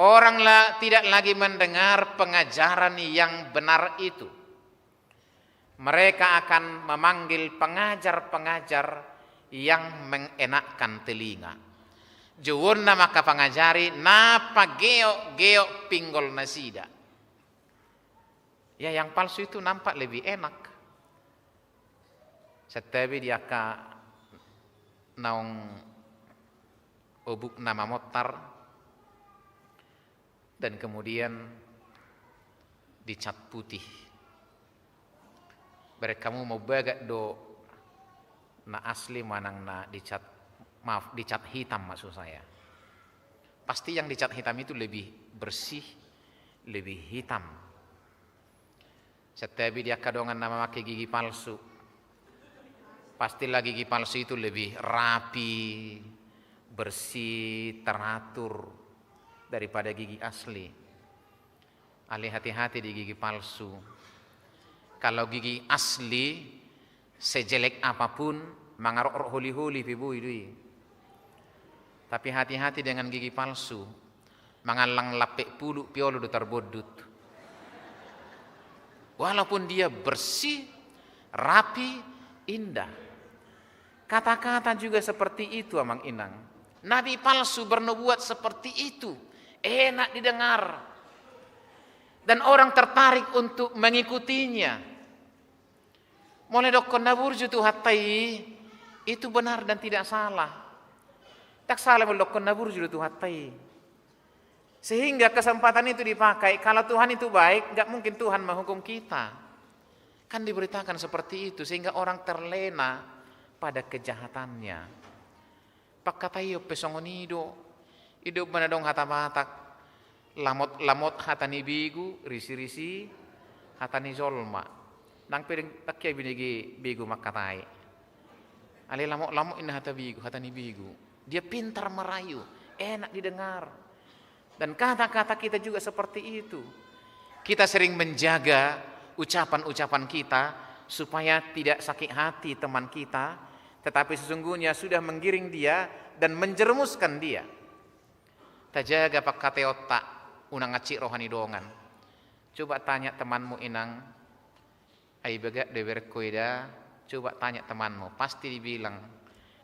orang la-, tidak lagi mendengar pengajaran yang benar itu. Mereka akan memanggil pengajar-pengajar yang mengenakkan telinga. Jouonna ma angka pangajari na pageok-geok pinggol nasida." Ya, yang palsu itu nampak lebih enak. Santabi di angka naung obuk na mamontar, dan kemudian dicat putih. Bereng hamu, mau bagak do na asli manang na dicat, maaf, dicat hitam maksud saya. Pasti yang dicat hitam itu lebih bersih, lebih hitam. Santabi di angka dongan na mamake gigi palsu. Pastilah gigi palsu itu lebih rapi, bersih, teratur daripada gigi asli. Alai hati-hati di gigi palsu. Kalau gigi asli, sejelek apapun, mangarokrok holi-holi pe boi do i. Tapi hati-hati dengan gigi palsu. Mangallang lampek puluk pe olo do tarbondut. Walaupun dia bersih, rapi, indah. Kata-kata juga seperti itu, amang inang. Nabi palsu bernubuat seperti itu. Enak didengar. Dan orang tertarik untuk mengikutinya. Molo didokkon na burju Tuhanta i, itu benar dan tidak salah. Ndang salah molo didokkon na burju do Tuhanta i. Sehingga kesempatan itu dipakai, kalau Tuhan itu baik, nggak mungkin Tuhan menghukum kita. Kan diberitakan seperti itu, sehingga orang terlena pada kejahatannya. Pangkataion pe songon i do. Ido umbahen adong hata Batak, lamot-lamot hata ni begu, risi-risi hata ni jolma. Ndang pe dang, ndang hea binege begu mangkatai. Alai lamot-lamot inna hata begu, hata ni begu. Dia pintar merayu, enak didengar. Dan kata-kata kita juga seperti itu. Kita sering menjaga ucapan-ucapan kita supaya tidak sakit hati teman kita, tetapi sesungguhnya sudah menggiring dia dan menjerumuskan dia. Tajaga pangkataionta, unang hansit roha ni dongan. Coba tanya temanmu, inang, ai bagak do ibereng ho eda, coba tanya temanmu, pasti dibilang,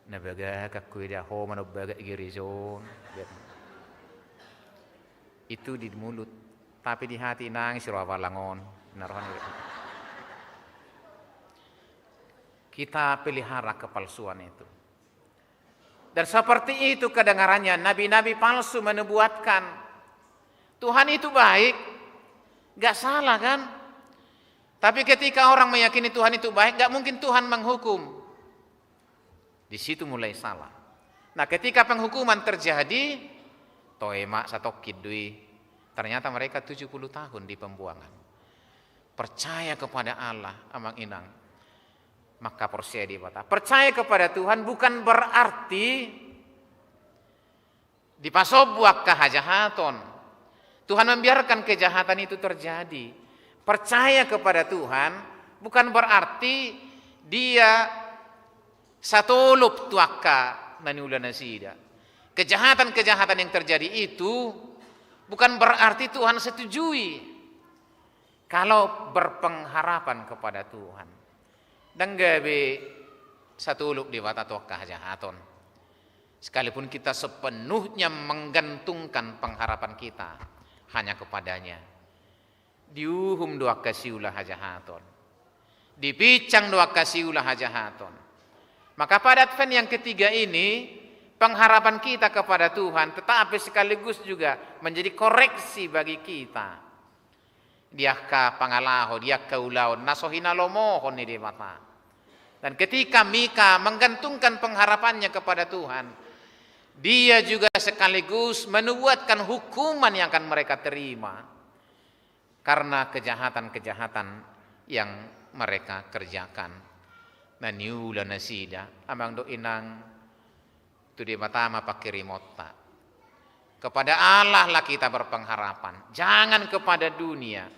na bagak ho eda, ho ma na umbagak i gereja on. Itu di mulut, tapi di hati nangis roha balang on. Na roha ni, kita pelihara kepalsuan itu. Dan seperti itu kedengarannya, nabi-nabi palsu menubuatkan. Tuhan itu baik, nggak salah kan? Tapi ketika orang meyakini Tuhan itu baik, nggak mungkin Tuhan menghukum. Di situ mulai salah. Nah, ketika penghukuman terjadi, toe ma satongkin do i. Ternyata mereka tujuh puluh tahun di pembuangan. Percaya kepada Allah, amang inang. Maka percaya di Debata. Percaya kepada Tuhan bukan berarti dipasombu angka hajahaton. Tuhan membiarkan kejahatan itu terjadi. Percaya kepada Tuhan bukan berarti dia satolop tu angka na niula nasida. Kejahatan-kejahatan yang terjadi itu bukan berarti Tuhan setujui. Kalau berpengharapan kepada Tuhan, ndang gabe satolop Debata tu angka hajahaton. Sekalipun kita sepenuhnya menggantungkan pengharapan kita hanya kepada-Nya, diuhum do angka siula hajahaton. Dipinsang do angka siula hajahaton. Maka pada Advent yang ketiga ini, pengharapan kita kepada Tuhan tetapi sekaligus juga menjadi koreksi bagi kita. Di angka pangalaho, di angka ulaon na so hinalomohon ni Debata. Dan ketika Mika menggantungkan pengharapannya kepada Tuhan, dia juga sekaligus menubuatkan hukuman yang akan mereka terima karena kejahatan-kejahatan yang mereka kerjakan. Na niula nasida, amang dohot inang, tu Debata ma pangkirimonta. Kepada Allah lah kita berpengharapan, jangan kepada dunia.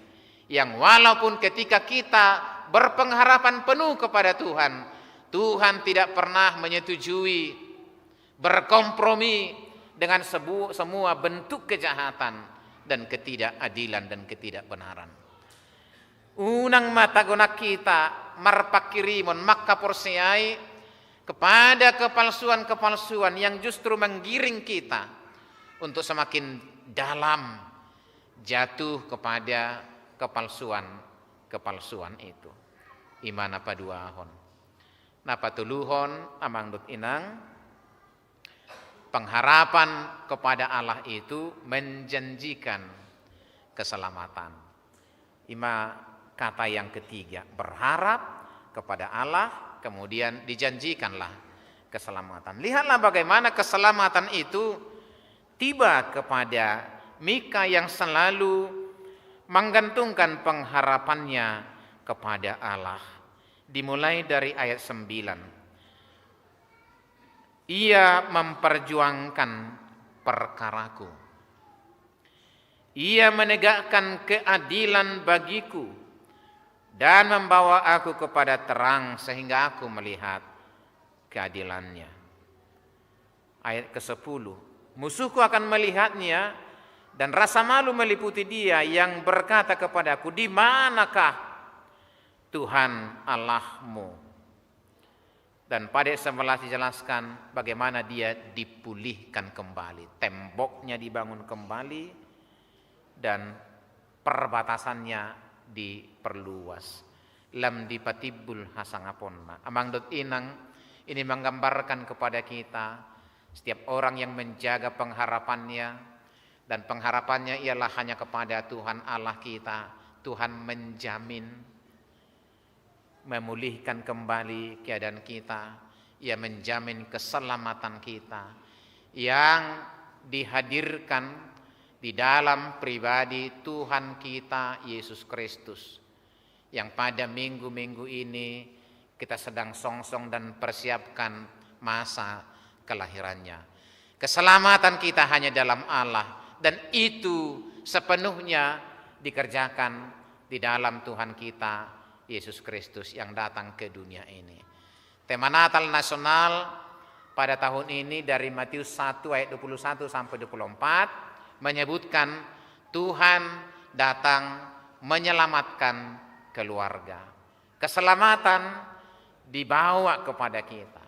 Yang walaupun ketika kita berpengharapan penuh kepada Tuhan, Tuhan tidak pernah menyetujui, berkompromi dengan sebu-, semua bentuk kejahatan dan ketidakadilan dan ketidakbenaran. Unang ma tagonan hita marpangkirimon, mangkaporseai kepada kepalsuan-kepalsuan yang justru menggiring kita untuk semakin dalam jatuh kepada kepalsuan-kepalsuan itu. I ma na paduahon. Na patoluhon, amang dohot inang, pengharapan kepada Allah itu menjanjikan keselamatan. I ma kata yang ketiga, berharap kepada Allah, kemudian dijanjikanlah keselamatan. Lihatlah bagaimana keselamatan itu tiba kepada Mika yang selalu menggantungkan pengharapannya kepada Allah. Dimulai dari ayat sembilan. Ia memperjuangkan perkaraku. Ia menegakkan keadilan bagiku dan membawa aku kepada terang sehingga aku melihat keadilannya. Ayat kesepuluh. Musuhku akan melihatnya dan rasa malu meliputi dia yang berkata kepadaku, "Di manakah Tuhan Allahmu?" Dan pada sebelas dijelaskan bagaimana dia dipulihkan kembali. Temboknya dibangun kembali dan perbatasannya diperluas. Lam dipatimbul hasangaponna. Amang dohot inang, ini menggambarkan kepada kita, setiap orang yang menjaga pengharapannya, dan pengharapannya ialah hanya kepada Tuhan Allah kita, Tuhan menjamin memulihkan kembali keadaan kita, Ia menjamin keselamatan kita yang dihadirkan di dalam pribadi Tuhan kita, Yesus Kristus, yang pada minggu-minggu ini kita sedang songsong dan persiapkan masa kelahirannya. Keselamatan kita hanya dalam Allah, dan itu sepenuhnya dikerjakan di dalam Tuhan kita, Yesus Kristus, yang datang ke dunia ini. Tema Natal nasional pada tahun ini dari Matius satu ayat dua puluh satu sampai dua puluh empat menyebutkan Tuhan datang menyelamatkan keluarga. Keselamatan dibawa kepada kita.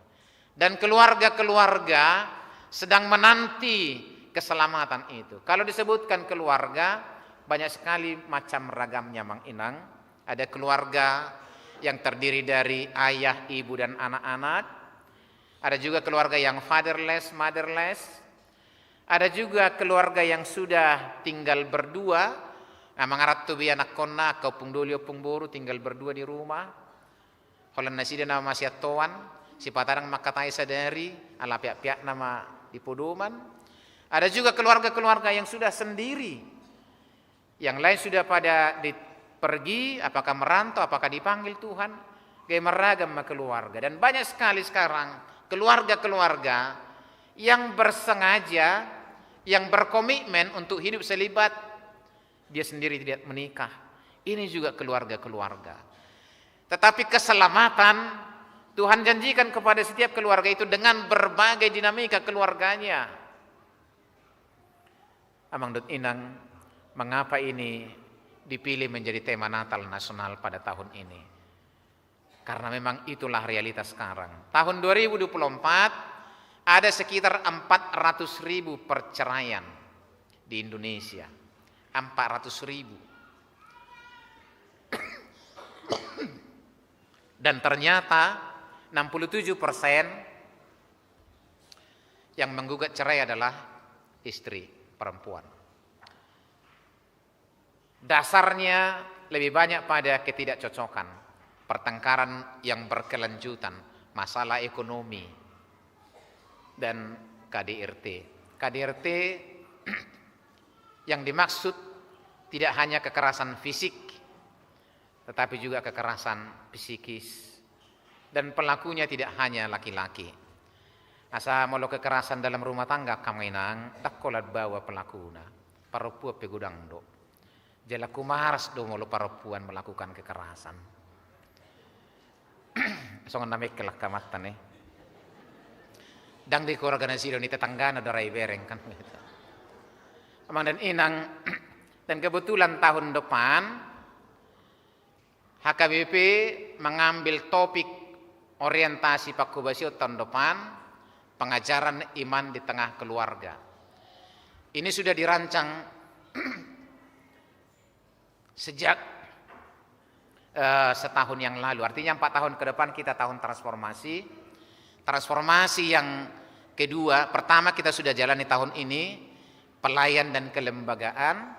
Dan keluarga-keluarga sedang menanti keselamatan itu. Kalau disebutkan keluarga, banyak sekali macam ragamnya, Mang Inang. Ada keluarga yang terdiri dari ayah, ibu, dan anak-anak. Ada juga keluarga yang fatherless, motherless. Ada juga keluarga yang sudah tinggal berdua, na mangaranto be anakkonna, angka ompung doli, ompung boru, tinggal berdua di rumah. Holan nasida na masiantoan, sipatarang mangkatai sadari, ala peak-peakna ma di podoman. Ada juga keluarga-keluarga yang sudah sendiri. Yang lain sudah pada di-, pergi, apakah merantau, apakah dipanggil Tuhan. Gaya marragam ma keluarga. Dan banyak sekali sekarang keluarga-keluarga yang bersengaja, yang berkomitmen untuk hidup selibat, dia sendiri tidak menikah. Ini juga keluarga-keluarga. Tetapi keselamatan Tuhan janjikan kepada setiap keluarga itu dengan berbagai dinamika keluarganya. Amang dohot inang, mengapa ini dipilih menjadi tema Natal nasional pada tahun ini? Karena memang itulah realitas sekarang. Tahun dua ribu dua puluh empat, ada sekitar empat ratus ribu perceraian di Indonesia. Empat ratus ribu. Dan ternyata Enam puluh tujuh persen yang menggugat cerai adalah istri, perempuan. Dasarnya lebih banyak pada ketidakcocokan, pertengkaran yang berkelanjutan, masalah ekonomi, dan K D R T. K D R T yang dimaksud tidak hanya kekerasan fisik, tetapi juga kekerasan psikis. Dan pelakunya tidak hanya laki-laki. Asa molo kekerasan dalam rumah tangga, angka amang inang, ndang holan baoa pelakuna. Parompuan pe godang do. Jala kumaras do molo parompuan melakukan kekerasan. Songon na mengkel angka amanta, eh. Ndang di keluarga nasida, di tetanggana do ra ibereng, kan. Amang dan inang, dan kebetulan tahun depan H K B P mengambil topik orientasi pangkobasion tahun depan, pengajaran iman di tengah keluarga. Ini sudah dirancang sejak, eh, setahun yang lalu. Artinya, empat tahun ke depan kita tahun transformasi. Transformasi yang kedua, pertama kita sudah jalani tahun ini, pelayan dan kelembagaan.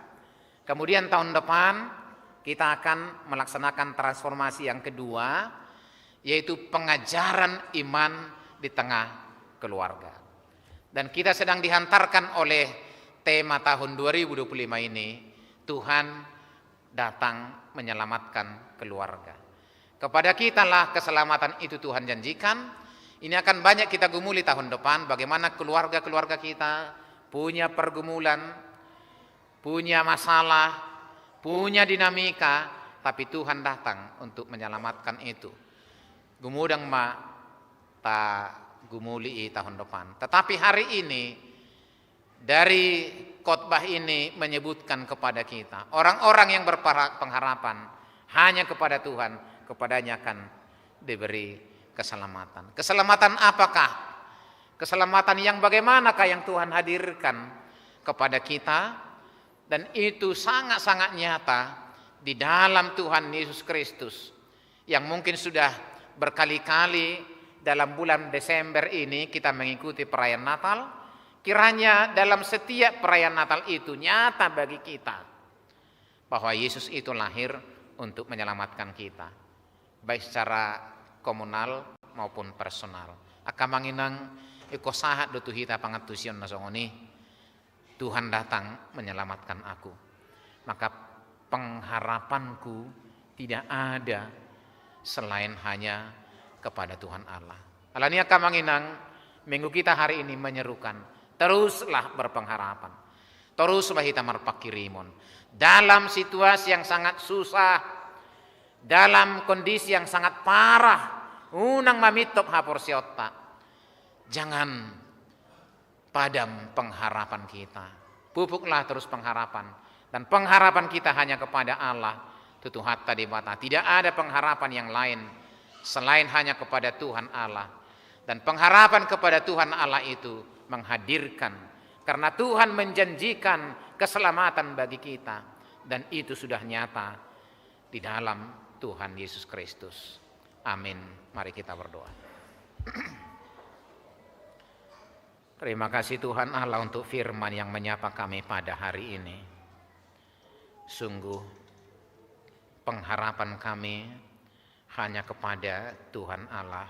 Kemudian tahun depan kita akan melaksanakan transformasi yang kedua, yaitu pengajaran iman di tengah keluarga. Dan kita sedang dihantarkan oleh tema tahun dua ribu dua puluh lima ini, Tuhan datang menyelamatkan keluarga. Kepada kitalah keselamatan itu Tuhan janjikan. Ini akan banyak kita gumuli tahun depan, bagaimana keluarga-keluarga kita punya pergumulan, punya masalah, punya dinamika, tapi Tuhan datang untuk menyelamatkan itu. Gumodang ma tagumuli i tahun depan. Tetapi hari ini, dari khotbah ini menyebutkan kepada kita, orang-orang yang berpengharapan hanya kepada Tuhan, kepadanya akan diberi keselamatan. Keselamatan apakah? Keselamatan yang bagaimanakah yang Tuhan hadirkan kepada kita? Dan itu sangat-sangat nyata di dalam Tuhan Yesus Kristus, yang mungkin sudah berkali-kali dalam bulan Desember ini kita mengikuti perayaan Natal. Kiranya dalam setiap perayaan Natal itu nyata bagi kita bahwa Yesus itu lahir untuk menyelamatkan kita, baik secara komunal maupun personal. Angka amang inang, ingkon sahat do tu hita pangantusion na songon i. Tuhan datang menyelamatkan aku. Maka pengharapanku tidak ada selain hanya kepada Tuhan Allah. Alani i, angka amang inang, minggu kita hari ini menyerukan, teruslah berpengharapan. Teruslah hita marpanghirimon. Dalam situasi yang sangat susah, dalam kondisi yang sangat parah, unang mamintop haporseaonta. Jangan padam pengharapan kita. Pupuklah terus pengharapan. Dan pengharapan kita hanya kepada Allah, tu Tuhanta Debata. Tidak ada pengharapan yang lain selain hanya kepada Tuhan Allah. Dan pengharapan kepada Tuhan Allah itu menghadirkan, karena Tuhan menjanjikan keselamatan bagi kita. Dan itu sudah nyata di dalam Tuhan Yesus Kristus. Amin. Mari kita berdoa. Terima kasih Tuhan Allah untuk firman yang menyapa kami pada hari ini. Sungguh pengharapan kami hanya kepada Tuhan Allah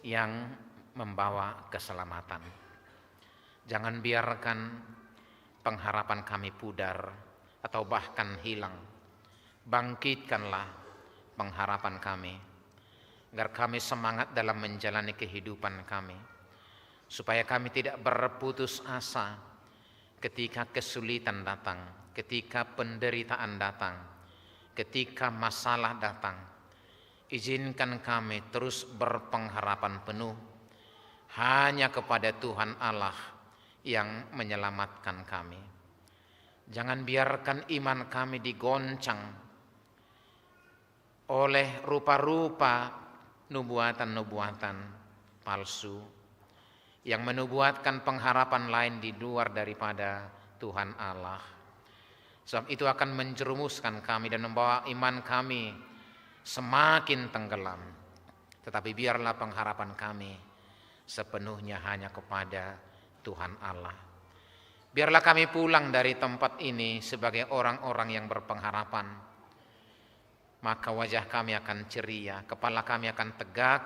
yang membawa keselamatan. Jangan biarkan pengharapan kami pudar atau bahkan hilang. Bangkitkanlah pengharapan kami, agar kami semangat dalam menjalani kehidupan kami, supaya kami tidak berputus asa ketika kesulitan datang, ketika penderitaan datang, ketika masalah datang. Izinkan kami terus berpengharapan penuh hanya kepada Tuhan Allah yang menyelamatkan kami. Jangan biarkan iman kami digoncang oleh rupa-rupa nubuatan-nubuatan palsu yang menubuatkan pengharapan lain di luar daripada Tuhan Allah. Sebab itu akan menjerumuskan kami dan membawa iman kami semakin tenggelam. Tetapi biarlah pengharapan kami sepenuhnya hanya kepada Tuhan Allah. Biarlah kami pulang dari tempat ini sebagai orang-orang yang berpengharapan. Maka wajah kami akan ceria, kepala kami akan tegak,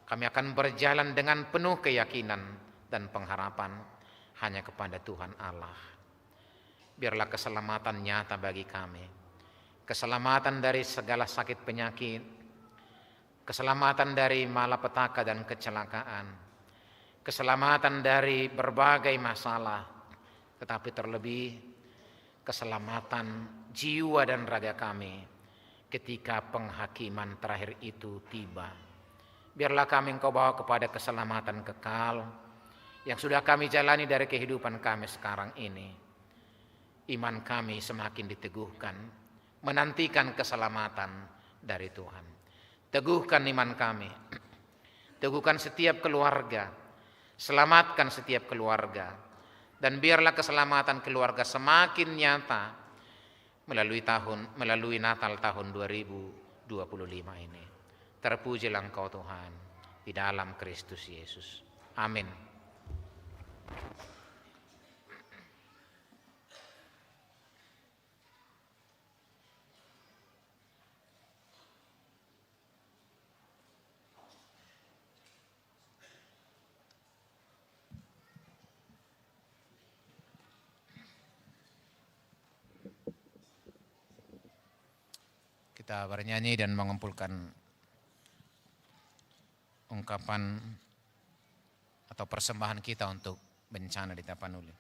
kami akan berjalan dengan penuh keyakinan dan pengharapan hanya kepada Tuhan Allah. Biarlah keselamatan nyata bagi kami. Keselamatan dari segala sakit penyakit, keselamatan dari malapetaka dan kecelakaan, keselamatan dari berbagai masalah, tetapi terlebih keselamatan jiwa dan raga kami ketika penghakiman terakhir itu tiba. Biarlah kami Engkau bawa kepada keselamatan kekal yang sudah kami jalani dari kehidupan kami sekarang ini. Iman kami semakin diteguhkan, menantikan keselamatan dari Tuhan. Teguhkan iman kami, teguhkan setiap keluarga, selamatkan setiap keluarga, dan biarlah keselamatan keluarga semakin nyata melalui tahun, melalui Natal tahun dua ribu dua puluh lima ini. Terpujilah Engkau Tuhan, di dalam Kristus Yesus. Amin. Kita bernyanyi dan mengumpulkan ungkapan atau persembahan kita untuk bencana di Tapanuli.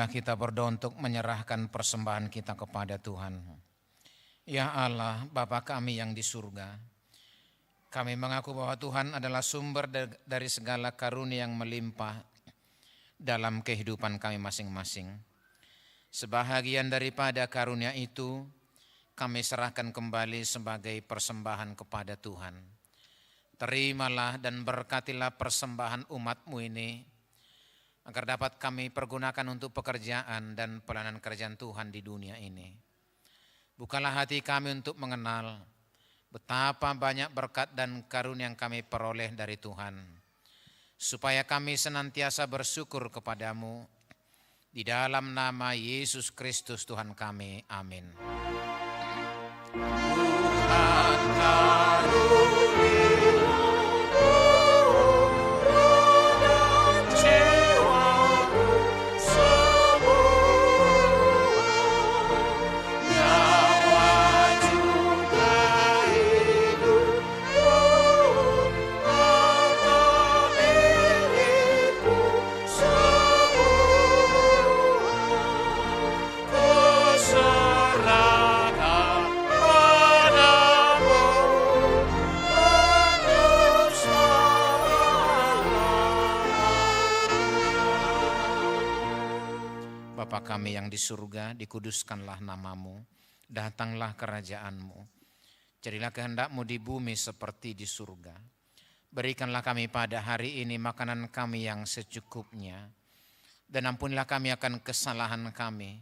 Kita berdoa untuk menyerahkan persembahan kita kepada Tuhan. Ya Allah, Bapa kami yang di surga, kami mengaku bahwa Tuhan adalah sumber da-, dari segala karunia yang melimpah dalam kehidupan kami masing-masing. Sebahagian daripada karunia itu, kami serahkan kembali sebagai persembahan kepada Tuhan. Terimalah dan berkatilah persembahan umat-Mu ini, agar dapat kami pergunakan untuk pekerjaan dan pelayanan kerajaan Tuhan di dunia ini. Bukalah hati kami untuk mengenal betapa banyak berkat dan karunia yang kami peroleh dari Tuhan, supaya kami senantiasa bersyukur kepada-Mu. Di dalam nama Yesus Kristus Tuhan kami. Amin. Bapa kami yang di surga, dikuduskanlah nama-Mu, datanglah kerajaan-Mu. Jadilah kehendak-Mu di bumi seperti di surga. Berikanlah kami pada hari ini makanan kami yang secukupnya, dan ampunilah kami akan kesalahan kami,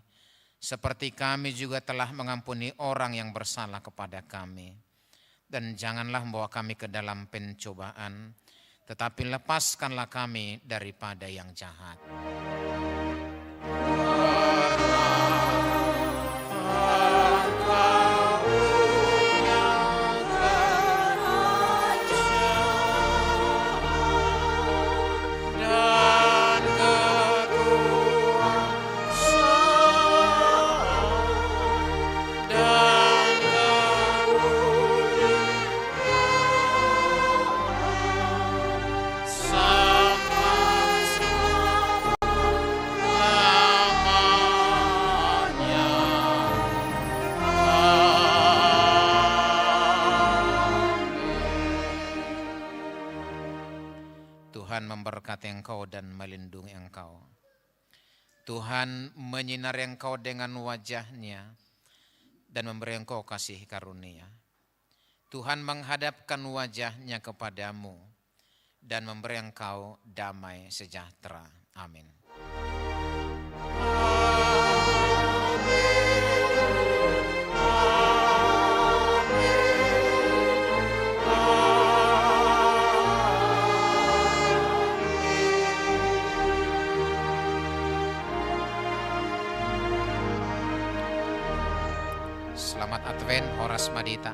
seperti kami juga telah mengampuni orang yang bersalah kepada kami. Dan janganlah membawa kami ke dalam pencobaan, tetapi lepaskanlah kami daripada yang jahat. Tuhan memberkati engkau dan melindungi engkau. Tuhan menyinari engkau dengan wajah-Nya dan memberi engkau kasih karunia. Tuhan menghadapkan wajah-Nya kepadamu dan memberi engkau damai sejahtera. Amin. Selamat Advent, horas ma di hita.